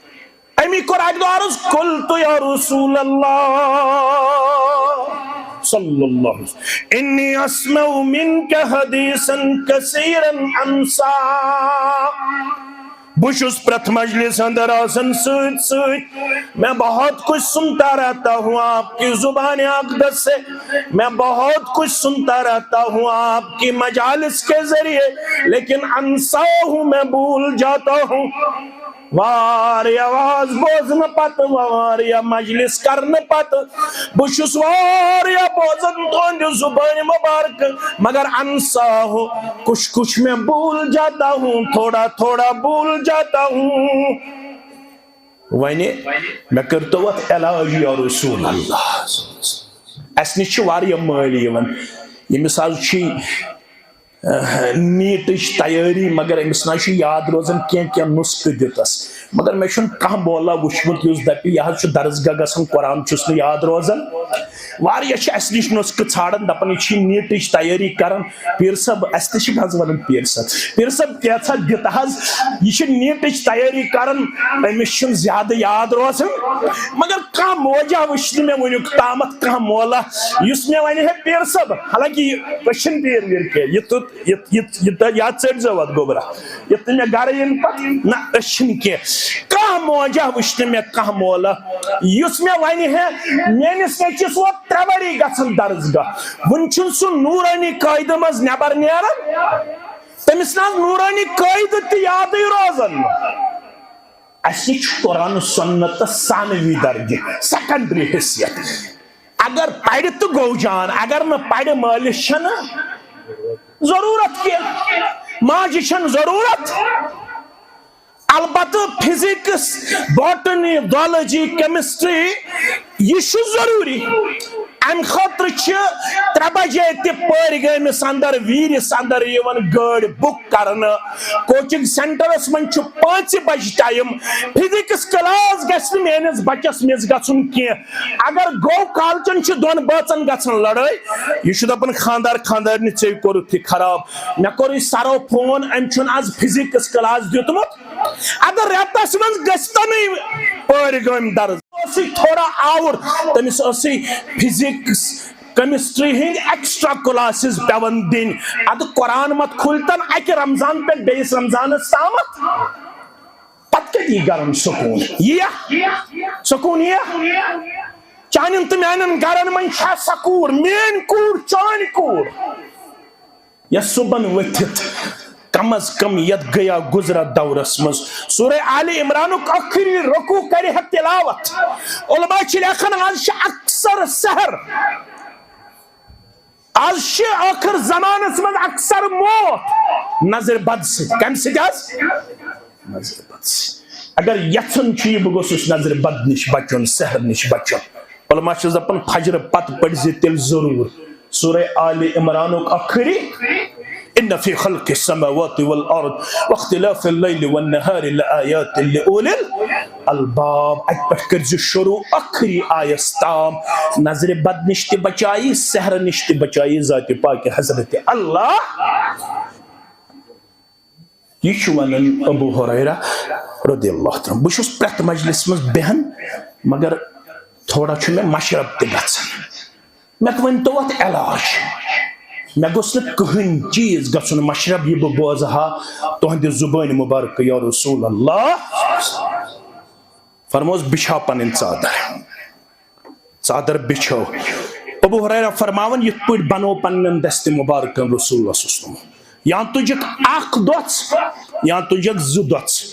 أمی کوٚر اَکہِ دۄہ عرض، قلت یا رسول اللہ صلی اللہ علیہ وسلم، انی اسمع منک حدیثا کثیرا انسا۔ بہٕ چھُس پرٛٮ۪تھ مجلس اندر آسان سۭتۍ سۭتۍ، میں بہت کچھ سنتا رہتا ہوں آپ کی زبان اقدس سے، میں بہت کچھ سنتا رہتا ہوں آپ کی مجالس کے ذریعے، لیکن انسا ہوں، میں بھول جاتا ہوں۔ واریاہ واز بوزنہٕ پتہٕ، واریاہ مجلس کرنہٕ پتہٕ، بہٕ چھُس واریاہ بوزان تُہنٛدِ زبٲنۍ مبارکہٕ، مگر انسا ہوں، کچھ کچھ میں بھول جاتا ہوں، تھوڑا تھوڑا بھول جاتا ہوں۔ وۄنۍ مےٚ کٔرتو اتھ علاج یا رسول اللہ۔ اسہِ نِش چھِ واریاہ مٲلۍ یِوان، ییٚمِس آز چھِ نیٖٹٕچ تیٲری، مگر أمِس نہ چھُ یاد روزان کینٛہہ، کینٛہہ نُسخہٕ دِتس۔ مگر مےٚ چھُنہٕ کانٛہہ مولا وُچھمُت یُس دَپہِ، یہِ حظ چھُ درسگاہ گژھان، قرآن چھُس نہٕ یاد روزان۔ واریاہ چھِ اَسہِ نِش نُسخہٕ ژھانڈان، دَپان، یہِ چھِ نیٖٹٕچ تیٲری کران۔ پیٖر صٲب، اَسہِ تہِ چھِ منٛزٕ وَنان، پیٖر صٲب، پیٖر صٲب، کینٛژھا دِ تہٕ حظ، یہِ چھِ نیٖٹٕچ تیٲری کران، أمِس چھُنہٕ زیادٕ یاد روزان۔ مگر کانٛہہ موجہ وٕچھ نہٕ مےٚ وٕنیُک تامَتھ، کانٛہہ مولا یُس مےٚ وَنہِ ہے، پیٖر صٲب، حالانکہ یہِ، أسۍ چھِنہٕ پیٖر ویٖر کینٛہہ، یہِ تُت، یہِ، یہِ، یہِ تہٕ یا ژٔٹۍ زیو اَتھ گوٚبرا، یہِ تہٕ مےٚ گَرٕ یِنہٕ پَتہٕ، نہ، أسۍ چھِنہٕ کینٛہہ۔ کانٛہہ موجہ وٕچھ نہٕ مےٚ، کانٛہہ مولا یُس مےٚ وَنہِ ہے، میٛٲنِس نیٚچوِس ووت ترٛےٚ ؤری گژھان درسگاہ، وُنہِ چھُنہٕ سُہ نوٗرٲنی قٲیدٕ منٛز نٮ۪بر نیران، تٔمِس نہ حظ نوٗرٲنی قٲیدٕ تہِ یادٕے روزان نہٕ۔ اَسہِ چھُ قرآن سنت تہٕ ثانوی درجہِ، سیکنڈری حیثیت۔ اگر پرِ تہٕ گوٚو جان، اگر نہٕ پرِ، مٲلِس چھَنہٕ ضروٗرت کینٛہہ، ماجہِ چھَنہٕ ضروٗرت۔ البتہٕ فزکس، باٹنی، زالجی، کیمسٹری، یہِ چھُ ضروٗری۔ امہِ خٲطرٕ چھِ ترٛےٚ بجے تہِ پٲرۍ گٲمِس اندر، ویٖرِس اندر یِوان گٲڑۍ بُک کرنہٕ۔ کوچنگ سینٹرس منٛز چھُ پانٛژِ بجہِ ٹایم۔ فزکس کلاس گژھِ نہٕ میٲنِس بچس مِس گژھُن کینٛہہ۔ اگر گوٚو، کالچن چھِ دۄن بٲژن گژھان لڑٲے۔ یہِ چھُ دپان، خاندار خاندارنہِ، ژےٚ کوٚرُتھ یہِ خراب۔ مےٚ کوٚرُے سرو فون، أمۍ چھُنہٕ آز فزکس کلاس دیُتمُت۔ اگر رٮ۪تس منٛز گژھِ تنٕے پٲرۍ گٲمۍ درس۔ اوسُے تھوڑا آوُر، تٔمِس ٲسٕے فزکس، کیمسٹری ہٕنٛدۍ ایکسٹرا کلاسز پٮ۪وان دِنۍ۔ ادٕ قرآن مت کھُلتن اکہِ رمضان پٮ۪ٹھ بیٚیِس رمضانس تامتھ، پتہٕ کتہِ یی گرن سکوٗن؟ یِیا سکوٗن؟ یِیا؟ چانٮ۪ن تہٕ میانٮ۪ن گرن منٛز چھا سکوٗن؟ میٲنۍ کوٗر، چٲنۍ کوٗر، یۄس صبحن ؤتھِتھ کم از کم یتھ گیا گزرا دورس منٛز سورہ آل عمرانُک ٲخری رکوع کرِ ہے تلاوت۔ علماء چھِ لیکھان، آز چھِ اکثر سحر، آز چھِ ٲخر زمانس منٛز اکثر موت نظرِ بد سۭتۍ۔ کمہِ سۭتۍ حظ؟ نظرِ بد سۭتۍ۔ اگر یژھُن چھُ یہِ بہٕ گوٚژھُس نظرِ بد نِش بچُن، سحر نِش بچُن، علماء چھِ دپان، فجرٕ پتہٕ پٔرزِ تیٚلہِ ضروٗر سورہ آل عمرانُک ٲخری، ان فی خلق السماوات والارض واختلاف اللیل والنہار لآیات لأولی الالباب۔ اتہِ پٮ۪ٹھ کٔرزِ شروع ٲخری آیس تام۔ نظرِ بد نِش تہِ بچایی، سحر نِش تہِ بچایی ذاتِ پاکِ حضرت اللہ۔ یہِ چھُ ونان ابو ہریرہ رضی اللہ تعالیٰ عنہ، بہٕ چھُس پرٛٮ۪تھ مجلس منٛز بیہان، مگر تھوڑا چھُ مےٚ مشرب تہِ گژھان۔ مےٚ ؤنۍ تو اتھ علاج۔ مےٚ گوٚژھ نہٕ کٕہٕنۍ چیٖز گژھُن مشرب، یہِ بہٕ بوزٕ ہا تُہنٛدِ زُبٲنۍ مُبارکہٕ، یا رسول اللہ۔ فرموس، بِچھاو پنٕنۍ ژادر۔ ژادر بِچھٲو۔ ابو ہریرہ فرماوان، یِتھ پٲٹھۍ بنوو پننٮ۪ن دستِ مُبارکن رسول اللہ صلی اللہ علیہ وسلم۔ یا تُجکھ اکھ دۄژھ، یا تُجکھ زٕ دۄژھ۔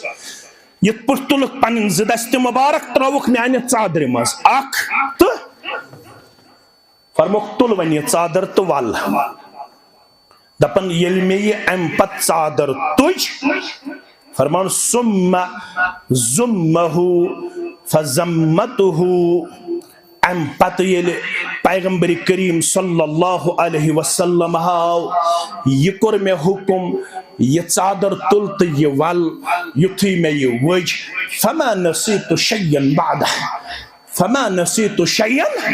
یِتھ پٲٹھۍ تُلکھ پنٕنۍ زٕ دستِ مُبارک، ترٲوکھ میانہِ ژادرِ منٛز اکھ تہٕ فرموکھ، تُل وۄنۍ یہِ ژادر تہٕ ول۔ دپان، ییٚلہِ مےٚ یہِ امہِ پتہٕ ژادر تُج، فرمان، ثم ضمہ فضمته، امہِ پتہٕ ییٚلہِ پیغمبر کریم صلی اللہ علیہ وسلم آو، یہِ کوٚر مےٚ حکم، یہِ ژادر تُل تہٕ یہِ ول، یُتھُے مےٚ یہِ وٕج، فما نسیت شیئا بعدہ، فما نسیت شیئا،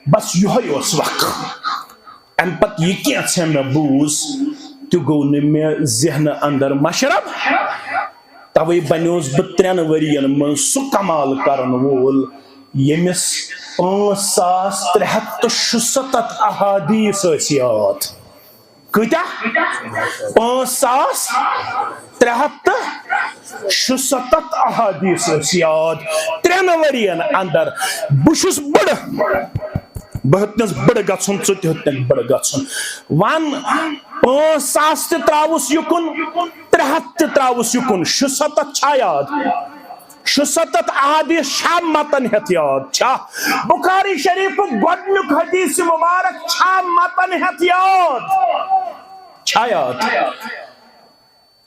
بس یِہوٚے اوس وقت۔ امہِ پتہٕ یہِ کینٛژھا مےٚ بوٗز، تہِ گوٚو نہٕ مےٚ ذہنہٕ اندر مشرب۔ توے بنیوس بہٕ ترٛٮ۪ن ؤرین منٛز سُہ کمال کرن وول، ییٚمِس پانٛژھ ساس ترٛےٚ ہتھ تہٕ شُستتھ احادیث ٲسۍ یاد۔ کۭتیاہ؟ پانٛژھ ساس ترٛےٚ ہتھ تہٕ شُستتھ احادیث ٲسۍ یاد۔ ترٛٮ۪ن ؤرین اندر۔ بہٕ چھُس بٕڑٕ، بہٕ ہیوٚتنس بٕڑٕ گژھُن، ژٕ تہِ ہیوٚتنکھ بٕڑٕ گژھُن۔ ون، پانٛژھ ساس تہِ تراوُس یُکُن، ترٛےٚ ہتھ تہِ تراوُس یُکُن، شُستتھ چھا یاد؟ شُستتھ احادیث چھا متن ہیتھ یاد؟ چھا؟ بخاری شریفُک گۄڈنیُک حدیث مبارک چھا متن ہیتھ یاد؟ چھا یاد؟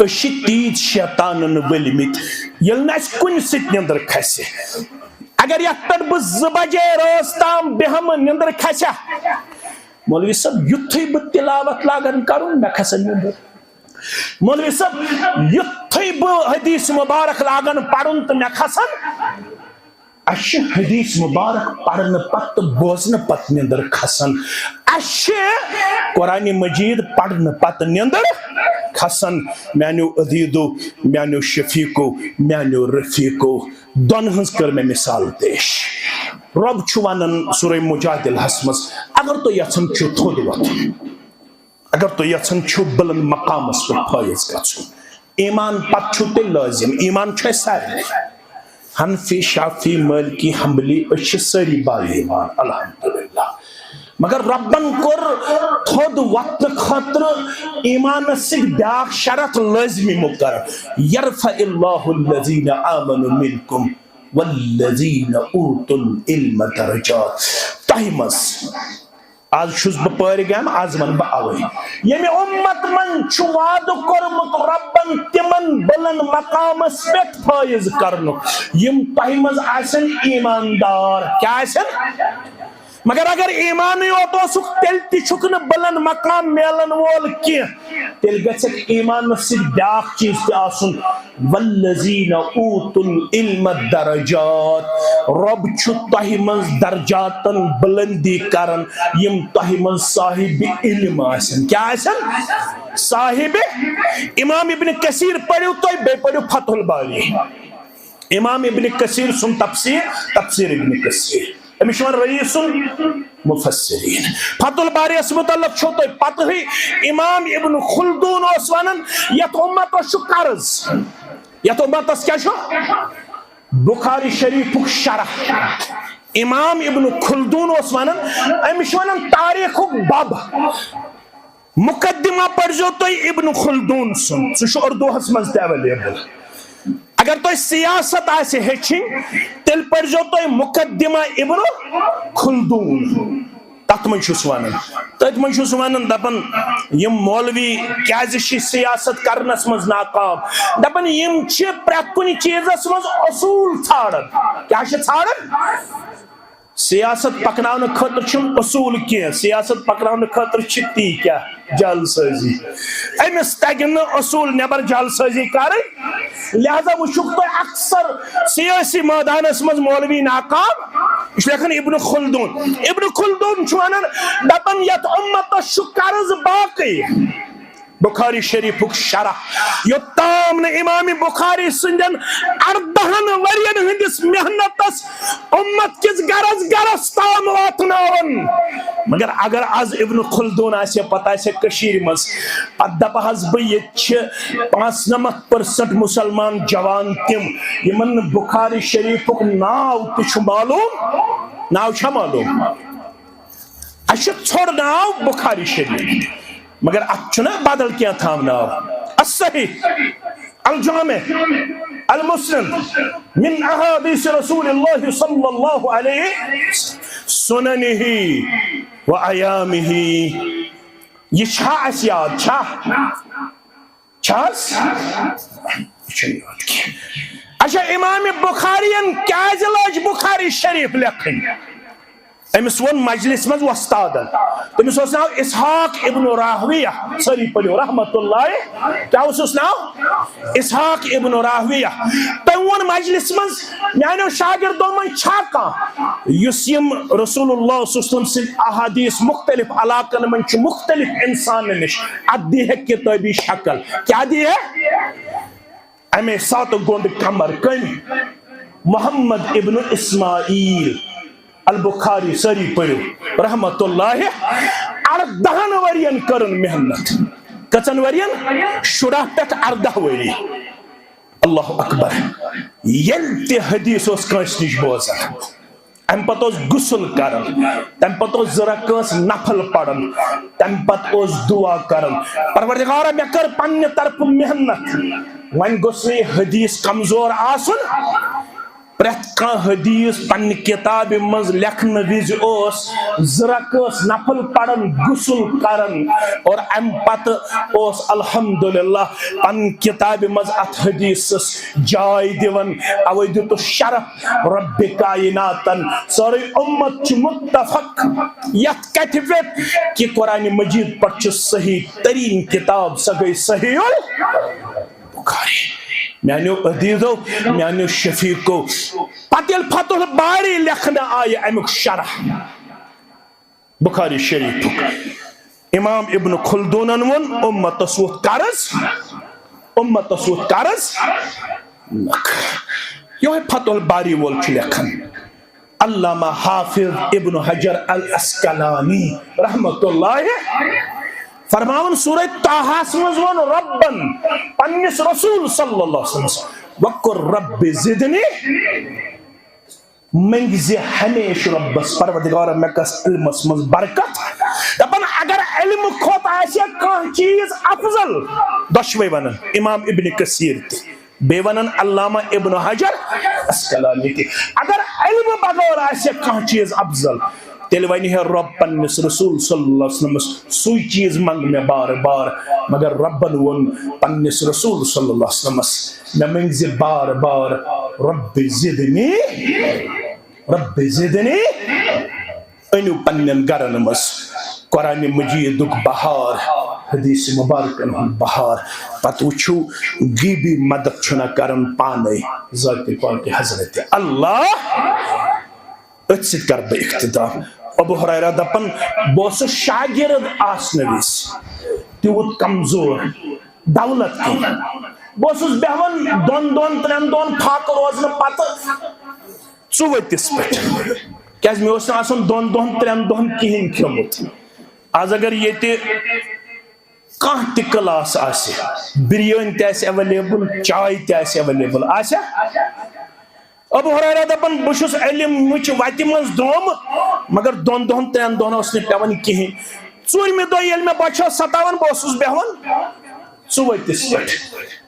أسۍ چھِ تیٖتۍ شیطانن ؤلۍ مٕتۍ، ییٚلہِ نہٕ اَسہِ کُنہِ سۭتۍ نیٚنٛدٕر کھسہِ۔ اگر یتھ پٮ۪ٹھ بہٕ زٕ بجے رٲژ تام بیٚہمہٕ، نیٚنٛدٕر کھسیا؟ مولوی صٲب، یُتھُے بہٕ تلاوت لاگن کرُن، مےٚ کھسن نیٚنٛدٕر۔ مولوی صٲب، یُتھُے بہٕ حدیث مبارک لاگن پرُن تہٕ مےٚ کھسن، اَسہِ چھِ حدیث مبارک پرنہٕ پتہٕ تہٕ بوزنہٕ پتہٕ نیٚنٛدٕر کھسان۔ اَسہِ چھِ قرآن مجید پرنہٕ پتہٕ نیٚنٛدٕر کھسان۔ میانیو عزیزو، میانیو شفیقو، میانیو رفیقو، دۄن ہٕنٛز کٔر مےٚ مثال پیش۔ رۄب چھُ ونان سورہ مجادلہس منٛز، اگر تُہۍ یژھان چھِو تھوٚد وۄتھُن، اگر تُہۍ یژھان چھِو بلند مقامس پٮ۪ٹھ فٲیض گژھُن، ایمان پتہٕ چھُو تیٚلہِ لٲزم، ایمان چھُ اَسہِ سارنٕے۔ حنفی، شافعی، مالکی، حنبلی، أسۍ چھِ سٲری با ایمان، الحمدللہ۔ مگر رۄبن کوٚر تھوٚد وۄتھنہٕ خٲطرٕ ایمانس سۭتۍ بیاکھ شرط لٲزمی مقرر، یرفع اللہ الذین آمنوا منکم والذین اوتوا العلم درجات۔ تۄہہِ منٛز آز چھُس بہٕ پٲرۍ گام، آز وَنہٕ بہٕ اَوَے۔ ییٚمہِ اُمت منٛز چھُ وعدٕ کوٚرمُت رۄبَن تِمَن بُلند مقامَس پٮ۪ٹھ فٲیض کرنُک، یِم تۄہہِ منٛز آسن ایٖماندار۔ کیٛاہ آسن؟ مگر اگر ایٖمانٕے یوت اوسُکھ، تیٚلہِ تہِ چھُکھ نہٕ بُلند مقام میلن وول کینٛہہ۔ تیٚلہِ گژھِ ایٖمانَس سۭتۍ بیٛاکھ چیٖز تہِ آسُن، والذین اوتوا العلم درجات، رۄب چھُ تۄہہِ منٛز درجاتن بلندی کران، یِم تۄہہِ منٛز صاحب علم آسن۔ کیٛاہ آسن؟ صاحب۔ امام ابن کثیر پٔرِو تُہۍ، بیٚیہِ پٔرِو فتح الباری۔ امام ابن کثیر سُنٛد تفسیر، تفسیر ابن کثیر۔ أمِس چھِ وَنان رئیس المفسرین۔ فتح الباریَس مُتعلق چھو تۄہہِ پتہٕے، امام ابن خلدون اوس وَنان، یَتھ اُمتَس چھُ قرض۔ یَتھ اُمتَس کیٛاہ چھُ؟ بخاری شریفُک شرح۔ امام ابن خلدون اوس وَنان، أمِس چھِ وَنان تاریخُک بب۔ مقدمہ پٔرزیو تُہۍ ابن خلدون سُنٛد، سُہ چھُ اردوہس منٛز تہِ available۔ اگر تۄہہِ سیاست آسہِ ہیٚچھِنۍ، تیٚلہِ پٔرزیو تُہۍ مقدمہ ابن خلدون۔ تتھ منٛز چھُس ونان، تٔتھۍ منٛز چھُس ونان، دپان، یِم مولوی کیازِ چھِ سیاست کرنس منٛز ناکام؟ دپان، یِم چھِ پرٛٮ۪تھ کُنہِ چیٖزس منٛز اصوٗل ژھانڈان۔ کیٛاہ چھِ ژھانڈان؟ سیاست پکناونہٕ خٲطرٕ چھُنہٕ اصوٗل کینٛہہ، سیاست پکناونہٕ خٲطرٕ چھِ تی کیٛاہ؟ جعل سٲزی۔ أمِس تگہِ نہٕ اصوٗل نٮ۪بر جعل سٲزی کرٕنۍ، لہذا وٕچھُکھ تُہۍ اکثر سیٲسی مٲدانس منٛز مولوی ناکام۔ یہِ چھُ لیکھان ابن خلدون۔ ابن خلدون چھُ ونان، دپان، یتھ اُمتس چھُ قرض باقٕے۔ بخاری شریفُک شرح، یوٚتام نہٕ امام بخاری سٕنٛدٮ۪ن اردہن ؤرین ہٕنٛدِس محنتس اُمت کِس گرس گرس تام واتناون۔ مگر اگر از ابن خلدون آسہِ ہا، پتہٕ آسہِ ہا کٔشیٖرِ منٛز، پتہٕ دپہٕ حظ بہٕ، ییٚتہِ چھِ پانٛژنمتھ percent مسلمان جوان تِم، یِمن نہٕ بخاری شریفُک ناو تہِ چھُ معلوم۔ ناو چھا معلوم؟ اَسہِ چھُ ژھوٚر ناو بخاری شریف، مگر اَتھ چھُنہ بدل کینٛہہ تھاونہٕ آو۔ الصحیح، الجامع، المسند من احادیث رسول اللہ صلی اللہ علیہ سننہ و ایامہ۔ یہِ چھا اَسہِ یاد؟ چھا؟ چھا حظ؟ یہِ چھُنہٕ یاد کینٛہہ۔ اچھا، امام بخاری ین کیازِ لٲج بخاری شریف لیکھٕنۍ؟ أمِس ووٚن مجلس منٛز وۄستادن، تٔمِس اوس ناو اسحاق ابن راہویہ، سٲری پٔرِو، رحمت اللہ، کیٛاہ اوسُس ناو؟ اسحاق ابن راہویہ۔ تٔمۍ ووٚن مجلس منٛز، میانیو شاگردو منٛز چھا کانٛہہ، یُس یِم رسول اللہ صلی اللہ علیہ وسلم سٕنٛدۍ احادیث مختلف علاقن منٛز چھِ مختلف انسانن نِش، اتھ دی ہے کتٲبی شکل؟ کیٛاہ دی ہے؟ امے ساتہٕ گوٚنٛد کمر۔ کٔمۍ؟ محمد ابن اسماعیل البخاری، سٲری پٔرِو، رحمت اللہ۔ اردہن ؤرین کٔرٕن محنت۔ کٔژن ؤرین؟ شُراہ پٮ۪ٹھ ارداہ ؤری۔ اللہ اکبر۔ ییٚلہِ تہِ حدیث اوس کٲنٛسہِ نِش بوزان، امہِ پتہٕ اوس غسل کران، تمہِ پتہٕ اوس زٕ رکٲژ نفل پران، تمہِ پتہٕ اوس دعا کران، پروردگارا، مےٚ کٔر پننہِ طرفہٕ محنت، وۄنۍ گوٚژھ نہٕ یہِ حدیث کمزور آسُن۔ پرٛٮ۪تھ کانٛہہ حدیث پننہِ کتابہِ منٛز لیکھنہٕ وِزِ اوس زٕ رکٲژ نفل پران، غسل کران، اور امہِ پتہٕ اوس الحمدللہ پننہِ کتابہِ منٛز اتھ حدیثس جاے دِوان۔ اوے دیُتُس شرف رب کائناتن۔ سٲرٕے امت چھُ متفق یتھ کتھِ پٮ۪ٹھ کہِ قرآن مجید پٮ۪ٹھ چھِ صحیح ترین کتاب، سۄ گٔے صحیح البخاری۔ میانیو عزیزو، میانیو شفیقو، پتہٕ ییٚلہِ فتح الباری لیکھنہٕ آیہِ امیُک شرح بخاری شریفُک، امام ابن خلدونن ووٚن، امتس ووٚتھ قرض، امتس ووٚتھ قرض۔ یِہوٚے فتح الباری وول چھُ لیکھان۔ علامہ حافظ ابن حجر العسقلانی رحمت اللہ فرماوان، سورہ طٰہس منٛز ووٚن رۄبن پننِس رسول صلی اللہ علیہ وسلمس، وقل رب زدنی، منٛگزِ ہمیشہِ رۄبس، پروردگارا، مےٚ گژھ علمس منٛز برکت۔ دپان، اگر علمہٕ کھۄتہٕ آسہِ کانٛہہ چیٖز افضل، دۄشوے ونان، امام ابن کثیر تہِ، بیٚیہِ ونان علامہ ابن حجر عسقلانی تہِ، اگر علمہٕ بغٲر آسہِ کانٛہہ چیٖز افضل، تیٚلہِ ونہِ ہے رۄب پننِس رسول صلی اللہ علیہ وسلمس، سُے چیٖز منٛگ مےٚ بار بار۔ مگر رۄبن ووٚن پننِس رسول صلی اللہ علیہ وسلمس، مےٚ منٛگزِ بار بار، رب زدنی، رب زدنی۔ أنِو پننٮ۪ن گرن منٛز قرآن مجیدُک بہار، حدیث مبارکن ہُنٛد بہار۔ پتہٕ وٕچھِو، غیبی مدد چھُنہ کران پانے ذات پاک حضرت اللہ۔ أتھۍ سۭتۍ کرٕ بہٕ اختتام۔ ابو ہریرہ دپان، بہٕ اوسُس شاگرد آسنہٕ وِزِ تیوٗت کمزور، دولت کِہیٖنۍ۔ بہٕ اوسُس بیٚہوان دۄن دۄن، ترٛٮ۪ن دۄہن فاقہٕ روزنہٕ پتہٕ ژُوَتِس پٮ۪ٹھ، کیازِ مےٚ اوس نہٕ آسان دۄن دۄہن، ترٛٮ۪ن دۄہن کِہیٖنۍ کھیوٚمُت۔ آز اگر ییٚتہِ کانٛہہ تہِ کلاس آسہِ، بِریٲنۍ تہِ آسہِ ایویلیبل، چاے تہِ آسہِ ایویلیبل، آسیا؟ ابو ہریرہ دپان، بہٕ چھُس علمٕچ وتہِ منٛز دومہٕ، مگر دۄن دۄہن، ترٛٮ۪ن دۄہن اوس نہٕ پٮ۪وان کِہیٖنۍ۔ ژوٗرمہِ دۄہ ییٚلہِ مےٚ بۄچھِ ٲس ستاوان، بہٕ اوسُس بیٚہوان ژُوَتِس پٮ۪ٹھ۔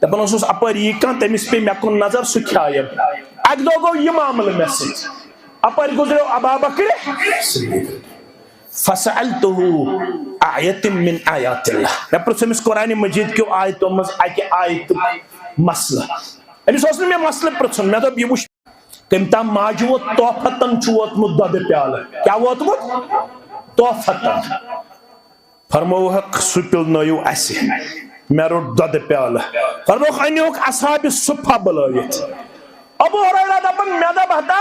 دپان اوسُس، اپٲرۍ یی کانٛہہ، تٔمِس پیٚیہِ مےٚ کُن نظر، سُہ کھیایم۔ اکہِ دۄہ گوٚو یہِ معاملہٕ مےٚ سۭتۍ۔ اپٲرۍ گُزریو ابا بکرِ صدیق۔ فسألته آیة من آیات اللہ۔ مےٚ پرٛژھ أمِس قرآن مجید کیو آیتو منٛز اکہِ آیتُک مسلہٕ۔ أمِس اوس نہٕ مےٚ مسلہٕ پرٛژھُن۔ مےٚ دوٚپ، یہِ وٕچھ، کٔمۍ تام ماجہِ ووت تحفتن چھُ ووتمُت دۄدٕ پیالہٕ۔ کیٛاہ ووتمُت؟ تحفتن۔ فرمووُکھ، سُہ پِلنٲیِو اَسہِ۔ مےٚ روٚٹ دۄدٕ پیالہٕ۔ فرمووُکھ، أنِوُکھ اصحاب صفہ بُلٲوِتھ۔ ابو ہریرہ دپان، مےٚ دوٚپ، ہتا،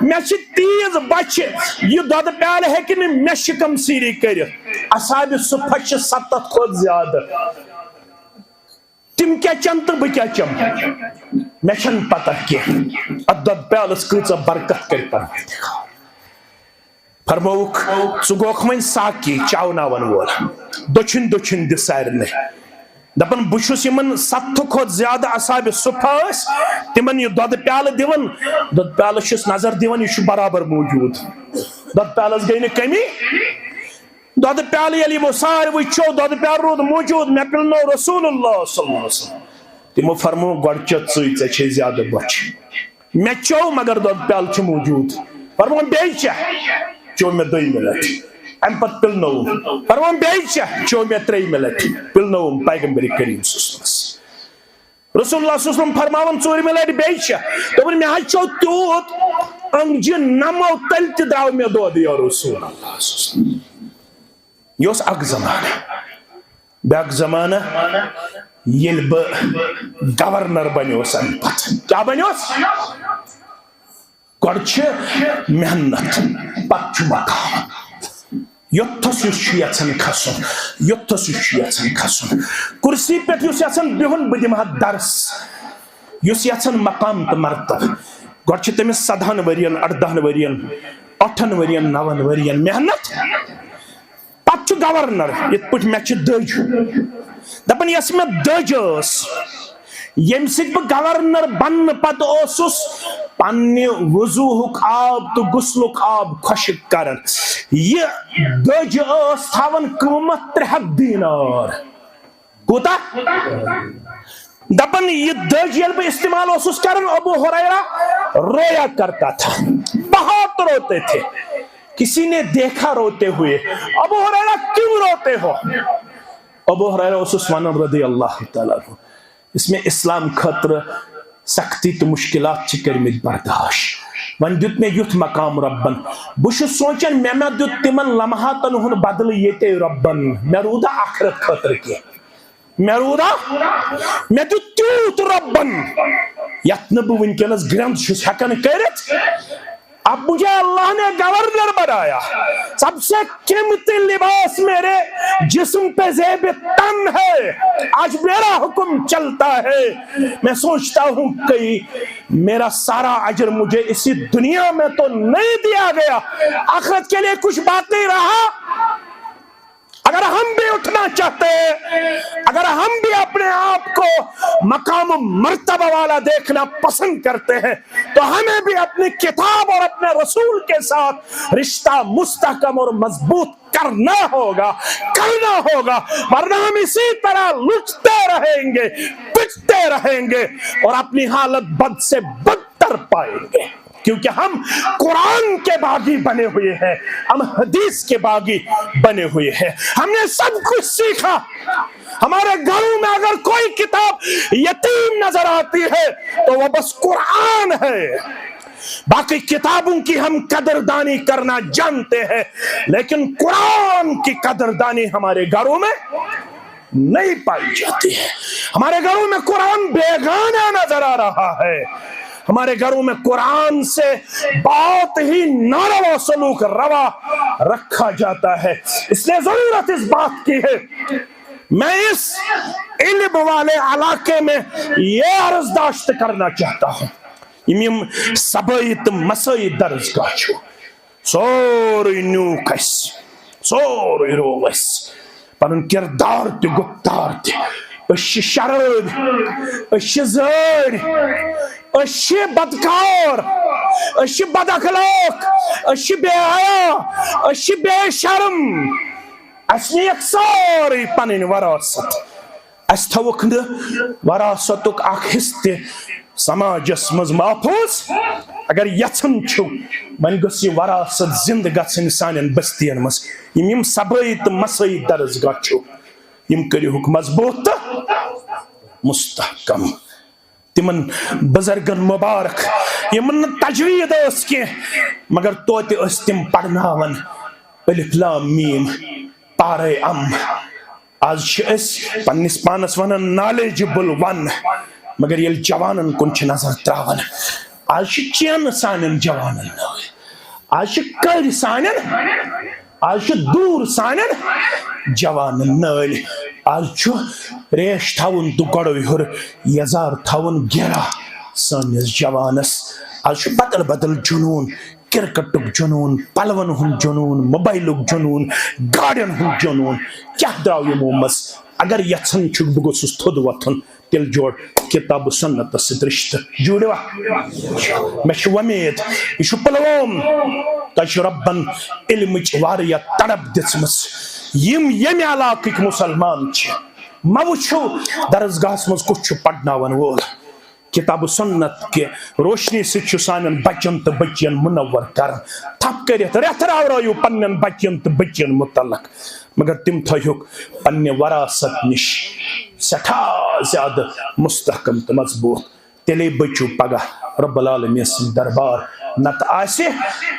مےٚ چھِ تیٖژ بۄچھِ، یہِ دۄدٕ پیالہٕ ہیٚکہِ نہٕ مےٚ شِکم سیٖری کٔرِتھ۔ اصحاب صفہ چھِ ستتھ کھۄتہٕ زیادٕ۔ تِم کیٛاہ چٮ۪ن تہٕ بہٕ کیٛاہ چٮ۪مہٕ؟ مےٚ چھَنہٕ پتہ کینٛہہ۔ اَتھ دۄدٕ پیالَس کۭژاہ برکت کَرِ پروردگار۔ فرمووُکھ، ژٕ گوکھ وۄنۍ ساقی، چاوناون وول، دٔچھِنۍ دٔچھِنۍ دِ سارنٕے۔ دَپان، بہٕ چھُس یِمَن ستتھ کھۄتہٕ زیادٕ اصحاب صفہ ٲسۍ، تِمَن یہِ دۄدٕ پیالہٕ دِوان، دۄدٕ پیالَس چھُس نظر دِوان، یہِ چھُ برابر موجود۔ دۄدٕ پیالَس گٔے نہٕ کٔمی۔ دۄدٕ پیالہٕ ییٚلہِ یِمو ساروٕے چیوٚو، دۄدٕ پیالہٕ روٗد موجود، مےٚ پِلنوو رسول اللہ صلی اللہ علیہ وسلم۔ تِمو فرموو، گۄڈٕ چےٚ ژٕے، ژےٚ چھے زیادٕ بۄچھِ۔ مےٚ چیوٚو، مگر دۄدٕ پیالہٕ چھُ موجود۔ فرموو، بیٚیہِ چےٚ۔ چیوٚو مےٚ دوٚیمہِ لٹہِ۔ امہِ پتہٕ پِلنووُم۔ فرمووُم، "بیٚیہِ چھا؟" چیوٚو مےٚ ترٛیٚیِمہِ لٹہِ، پِلنووُم پیغمبر کریم صلی اللہ علیہ وسلمس۔ رسول اللہ صلی اللہ علیہ وسلم فرماوان ژوٗرِمہِ لٹہِ، "بیٚیہِ چھا؟" دوٚپُن، "مےٚ حظ چیوٚو تیوٗت، أنٛگجہِ نمو تلہِ تہِ درٛاو مےٚ دۄد، یا رسول اللہ صلی اللہ علیہ وسلم۔" یہِ اوس اکھ زمانہٕ۔ بیٛاکھ زمانہٕ، ییٚلہِ بہٕ گورنر بنیوس امہِ پتہٕ۔ کیٛاہ بنیوس؟ گۄڈٕ چھِ محنت، پتہٕ چھُ مقام۔ یوٚتتھس یُس چھُ یژھان کھسُن، یوٚتتھس یُس چھُ یژھان کھسُن، کُرسی پٮ۪ٹھ یُس یژھان بِہُن، بہٕ دِمہٕ ہا درس۔ یُس یژھان مقام تہٕ مرتبہٕ، گۄڈٕ چھِ تٔمِس سدہن ؤرین، اردہن ؤرین، ٲٹھن ؤرین، نون ؤرین محنت۔ پتہٕ چھُ گورنر، یِتھ پٲٹھۍ مےٚ چھِ دٔج۔ دپان، یۄس مےٚ دٔج ٲس، ییٚمہِ سۭتۍ بہٕ گورنر بننہٕ پتہٕ اوسُس پننہِ وضوٗہُک آب تہٕ غسلُک آب خۄشٕک کران، یہِ دٔج ٲس تھاوان قۭمتھ ترٛےٚ ہتھ دینار۔ کوٗتاہ؟ دپان، یہِ دٔج ییٚلہِ بہٕ استعمال اوسُس کران، ابو ہریرہ رویا کرتا تھا، بہت روتے تھے، کسی نے دیکھا روتے ہوئے، ابو ہریرہ کیوں روتے ہو؟ ابو ہریرہ اوسُس ونان رضی اللہ تعالیٰ عنہ، یُس مےٚ اسلام خٲطرٕ سختی تہٕ مشکلات چھِ کٔرمٕتۍ برداش، وۄنۍ دیُت مےٚ یُتھ مقام رۄبن، بہٕ چھُس سونچان، مےٚ ما دیُت تِمن لمحاتن ہُنٛد بدلہٕ ییٚتے رۄبن؟ مےٚ روٗدا آخرت خٲطرٕ کینٛہہ؟ مےٚ روٗدا، مےٚ دیُت تیوٗت رۄبن، یتھ نہٕ بہٕ وٕنکیٚنس گرٛنٛد چھُس ہٮ۪کان کٔرِتھ۔ اب مجھے اللہ نے گورنر بنایا، سب سے قیمتی لباس میرے جسم پہ زیب تن ہے، آج میرا حکم چلتا ہے۔ میں سوچتا ہوں، کئی میرا سارا اجر مجھے اسی دنیا میں تو نہیں دیا گیا، آخرت کے لیے کچھ باقی رہا؟ اگر ہم بھی اٹھنا چاہتے ہیں، اگر ہم بھی اپنے آپ کو مقام و مرتبہ والا دیکھنا پسند کرتے ہیں، تو ہمیں بھی اپنی کتاب اور اپنے رسول کے ساتھ رشتہ مستحکم اور مضبوط کرنا ہوگا، کرنا ہوگا، ورنہ ہم اسی طرح لٹتے رہیں گے، پٹتے رہیں گے اور اپنی حالت بد سے بدتر پائیں گے، کیونکہ ہم قرآن کے باغی بنے ہوئے ہیں، ہم حدیث کے باغی بنے ہوئے ہیں۔ ہم نے سب کچھ سیکھا۔ ہمارے گھروں میں اگر کوئی کتاب یتیم نظر آتی ہے تو وہ بس قرآن ہے۔ باقی کتابوں کی ہم قدردانی کرنا جانتے ہیں، لیکن قرآن کی قدردانی ہمارے گھروں میں نہیں پائی جاتی ہے۔ ہمارے گھروں میں قرآن بیگانہ نظر آ رہا ہے۔ ہمارے گھروں میں قرآن سے بہت ہی ناروا سلوک روا رکھا جاتا ہے، اس لیے ضرورت اس بات کی ہے۔ میں اس علم والے علاقے میں یہ عرض داشت کرنا چاہتا ہوں، یِم یِم صبٲیی تہٕ مسٲیی درسگاہ چھُ، سورُے نیوٗکھ اَسہِ، سورُے روو اَسہِ، پَنُن کِردار تہِ، گُفتار تہِ۔ أسۍ چھِ شرٲبۍ، أسۍ چھِ زٲرۍ، أسۍ چھِ بدکار، أسۍ چھِ بد اخلوق، أسۍ چھِ بے حیا، أسۍ چھِ بے شرم۔ اَسہِ نِیَکھ سورُے پَنٕنۍ وراثت۔ اَسہِ تھٲوٕکھ نہٕ وراثتُک اکھ حصہٕ تہِ سماجس منٛز محفوٗظ۔ اگر یژھان چھِو، وۄنۍ گٔژھ یہِ وراثت زِندٕ گژھٕنۍ سانٮ۪ن بستین منٛز۔ یِم یِم صبٲیی تہٕ مسٲیی درسگاہ چھِو، یِم کٔرِہُکھ مضبوٗط تہٕ مستحکم۔ تِمن بزرگن مبارک، یِمن نہٕ تجوید ٲس کینٛہہ، مگر توتہِ ٲسۍ تِم پرناوان الف لام میم، پارے ام۔ آز چھِ أسۍ پننِس پانس ونان knowledgeable one، مگر ییٚلہِ جوانن کُن چھِ نظر تراوان، آز چھِ چینہٕ سانٮ۪ن جوانن نٲلۍ، آز چھِ کٔرۍ سانٮ۪ن، آز چھِ دوٗر سانٮ۪ن جوانن نٲلۍ، آز چھُ ریش تھاوُن تہٕ گۄڈوے ہیوٚر یزار تھاوُن گیرا سٲنِس جوانس۔ آز چھُ بدل بدل جنوٗن، کرکٹُک جنوٗن، پلون ہُنٛد جنوٗن، موبایلُک جنوٗن، گاڑٮ۪ن ہُنٛد جنوٗن۔ کیٛاہ درٛاو یِمو منٛز؟ اگر یژھان چھُکھ بہٕ گوٚژھُس تھوٚد وۄتھُن، تیٚلہِ جوڑ کتاب و سنتس سۭتۍ رشتہٕ۔ جوڑوا؟ مےٚ چھِ وۄمید، یہِ چھُ پلووم۔ تۄہہِ چھُ رۄبن علمٕچ واریاہ تڑپ دِژمٕژ۔ یِم ییٚمہِ علاقٕکۍ مُسلمان چھِ، مہ وٕچھِو درسگاہس منٛز کُس چھُ پرناون وول۔ کتاب و سنت کہِ روشنی سۭتۍ چھُ سانٮ۪ن بچن تہٕ بچین منور کران۔ تھپھ کٔرِتھ، رٮ۪تھ راورٲیِو پننٮ۪ن بچن تہٕ بچین متعلق، مگر تِم تھٲیہُکھ پننہِ وراثت نِش سٮ۪ٹھاہ زیادٕ مستحکم تہٕ مضبوٗط۔ تیٚلے بٔچِو پگاہ رب العالمین سٕنٛدِ دربار، نتہٕ آسہِ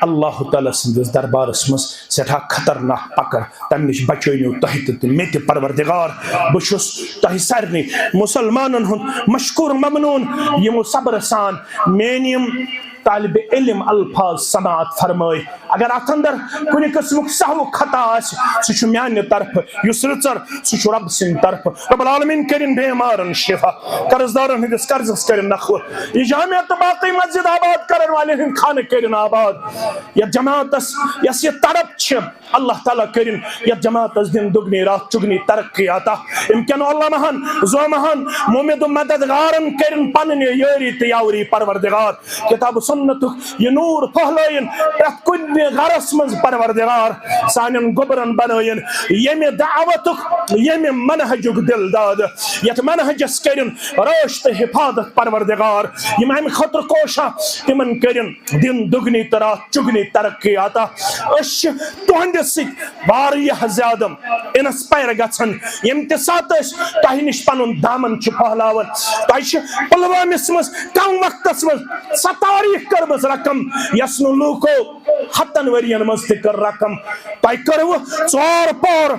اللہ تعالیٰ سٕنٛدِس دربارس منٛز سٮ۪ٹھاہ خطرناک پکر۔ تمہِ نِش بچٲونو تۄہہِ تہِ تہٕ مےٚ تہِ پروردگار۔ بہٕ چھُس تۄہہِ سارنٕے مسلمانن ہُنٛد مشکور ممنون، یِمو صبرٕ سان میٲنۍ یِم طالب علم الفاظ سماعت فرمٲے۔ اگر اتھ اندر کُنہِ قٕسمُک سہوُک خطا آسہِ، سُہ چھُ میانہِ طرفہٕ، یُس رٕژر، سُہ چھُ رب سٕنٛدِ طرفہٕ۔ رب العالمین کٔرِن بیمارن شفا، قرض دارن ہٕنٛدِس قرضس کٔرِن نکھوت۔ یہِ جامع تہٕ باقٕے مسجد آباد کرن والٮ۪ن ہٕنٛدۍ خانہٕ کٔرِن آباد۔ یتھ جماعتس یۄس یہِ تڑپ چھِ، اللہ تعالیٰ کٔرِن یتھ جماعتس دِن دُگنی راتھ چُگنی ترقی عطا۔ امکن علماہن، زومہن، ممد و مددگارن کٔرِن پنٕنۍ یٲری تہٕ یاوری پروردگار۔ کتاب و سنتُک یہِ نور پھہلٲیِن پرٛٮ۪تھ کُنہِ گرس منٛز پروردگار۔ سانٮ۪ن گوٚبرن بنٲیِن ییٚمہِ دعوتُک، ییٚمہِ منہجُک دِل داد، یتھ منہجس کٔرِن رٲچھ تہٕ حفاظت پروردگار۔ یِم امہِ خٲطرٕ کوشاں، تِمن کٔرِن دِن دُگنی تہٕ راتھ چُگنی ترقی عطا۔ أسۍ چھِ تُہنٛدِ سۭتۍ واریاہ زیادٕ انسپائر گژھان، ییٚمہِ تہِ ساتہٕ أسۍ تۄہہِ نِش پنُن دامن چھِ پھہلاوان۔ تۄہہِ چھِ پلوٲمِس منٛز کم وقتس منٛز سۄ تاریخ کٔرمٕژ رقم، یۄس نہٕ لوٗکو ہتن ؤرین منٛز تہِ کٔر رقم۔ تۄہہِ کٔروٕ ژور پور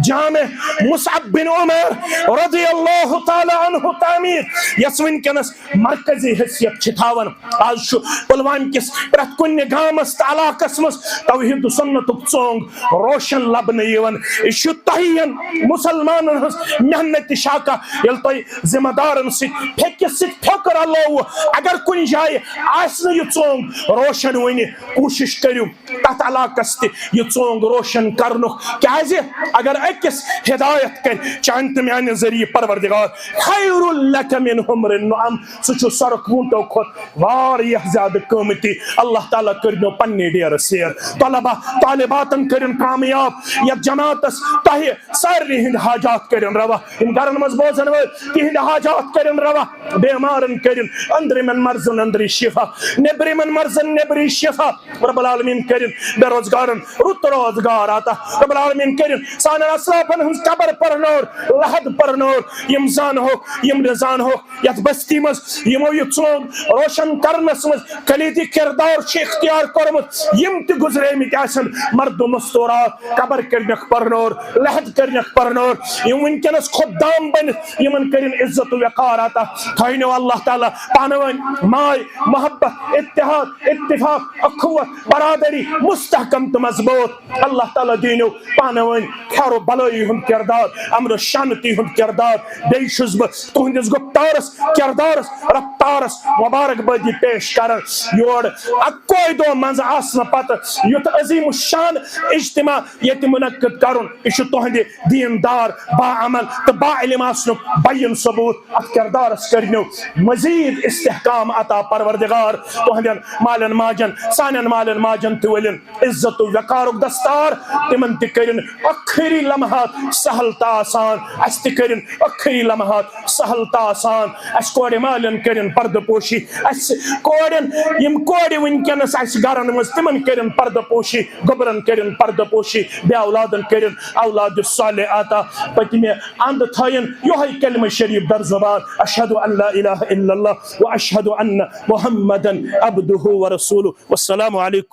جامع مصعب بن عمیر رضی اللہ تعالیٰ عنہ تعمیٖر، یۄس وٕنکیٚنس مرکزی حیثیت چھِ تھاوان۔ آز چھُ پلوامہِ کِس پرٛٮ۪تھ کُنہِ گامس تہٕ علاقس منٛز توحید و سنتُک ژونگ روشن لبنہٕ یِوان۔ یہِ چھُ تۄہہِ ہن مسلمانن ہٕنٛز محنت تہِ شاکہ، ییٚلہِ تۄہہِ ذمہ دارن سۭتۍ پھیٚکِس سۭتۍ پھیٚکھ رلووٕ۔ اگر کُنہِ جایہِ آسہِ نہٕ یہِ ژونگ روشن وُنہِ، کوٗشش کٔرِو تتھ علاقس تہِ یہِ ژونگ روشن کرنُک۔ کیازِ اگر أکِس ہدایت کرِ چانہِ تہٕ میانہِ ذٔریعہٕ پروردگار، خیر لک من حمر النعم، سُہ چھُ سرکھ ووٗنٹو کھۄتہٕ واریاہ زیادٕ قۭمتی۔ اللہ تعالیٰ کٔرِنو پننہِ ڈیرٕ سیر۔ طلبہ طالباتن کٔرِن کامیاب۔ یتھ جماعتس تۄہہِ سارنٕے ہٕنٛدۍ حاجات کٔرِن روا۔ یِم گرن منٛز بوزن وٲلۍ، تِہنٛدۍ حاجات کٔرِن روا۔ بیمارن کٔرِن أنٛدرِمٮ۪ن مرضن أنٛدری شفا، نیٚبرِمٮ۪ن مرضن نیٚبری شفا۔ رب العالمین کٔرِن بے روزگارن رُت روزگار عطا۔ رب العالمین کٔرِن سانٮ۪ن اسلافن ہٕنٛز قبر پرنور، لحد پرنور۔ یِم زانہوکھ، یِم نہٕ زانہوکھ، یتھ بستی منٛز یِمو یہِ ژونگ روشن کرنس منٛز کلیدی کردار چھُ اختیار کوٚرمُت، یِم تہِ گُزریمٕتۍ آسن، مرد و مستورات، قبر کٔرنکھ پرنور، لحد کٔرنکھ پرنور۔ یِم وٕنکیٚنس خۄدام بٔنِتھ، یِمن کٔرِن عزت و وقار عطا۔ تھٲینو اللہ تعالیٰ پانہٕ ؤنۍ ماے، محبت، اتحاد، اتفاق، اخوت، برادری مستحکم تہٕ مضبوط۔ اللہ تعالیٰ دیٖنو پانہٕ ؤنۍ خیر و بلٲیی ہُنٛد کردار، امن و شانتی ہُنٛد کردار۔ بیٚیہِ چھُس بہٕ تُہنٛدِس گُفتارس، کردارس، رفتارس مبارکبٲدی پیش کران۔ یور اکوے دۄہ منٛزٕ آسنہٕ پتہٕ یُتھ عظیم الشان اجتماع ییٚتہِ منعقد کرُن، یہِ چھُ تُہنٛدِ دیٖندار، باعمل تہٕ باعلم آسنُک بیان ثبوت۔ اتھ کردارس کٔرنو مزید استحکام عطا پروردگار۔ تُہنٛدٮ۪ن مالٮ۪ن ماجن، سانٮ۪ن مالٮ۪ن ماجن تہِ ؤلِن عزت و وقارُک دستار، تِمن تہِ کٔرِن ٲخری لمحات سہل تہٕ آسان، اسہِ تہِ کٔرِن ٲخری لمحات سہل تہٕ آسان۔ اسہِ کورِ مالٮ۪ن کٔرِن پردٕ پوشی، اسہِ کورٮ۪ن، یِم کورِ وٕنکیٚنس اسہِ گرن منٛز، تِمن کٔرِن پردٕ پوشی، گوٚبرن کٔرِن پردٕ پوشی، بے اولادن کٔرِن اولاد صالح عطا۔ پٔتمہِ اند تھٲیِن یۄہے کلمہ شریف در زبان، اشہد ان لا الہ الا اللہ و اشہد ان محمدن عبدہ و رسولہ۔ والسلام علیکم۔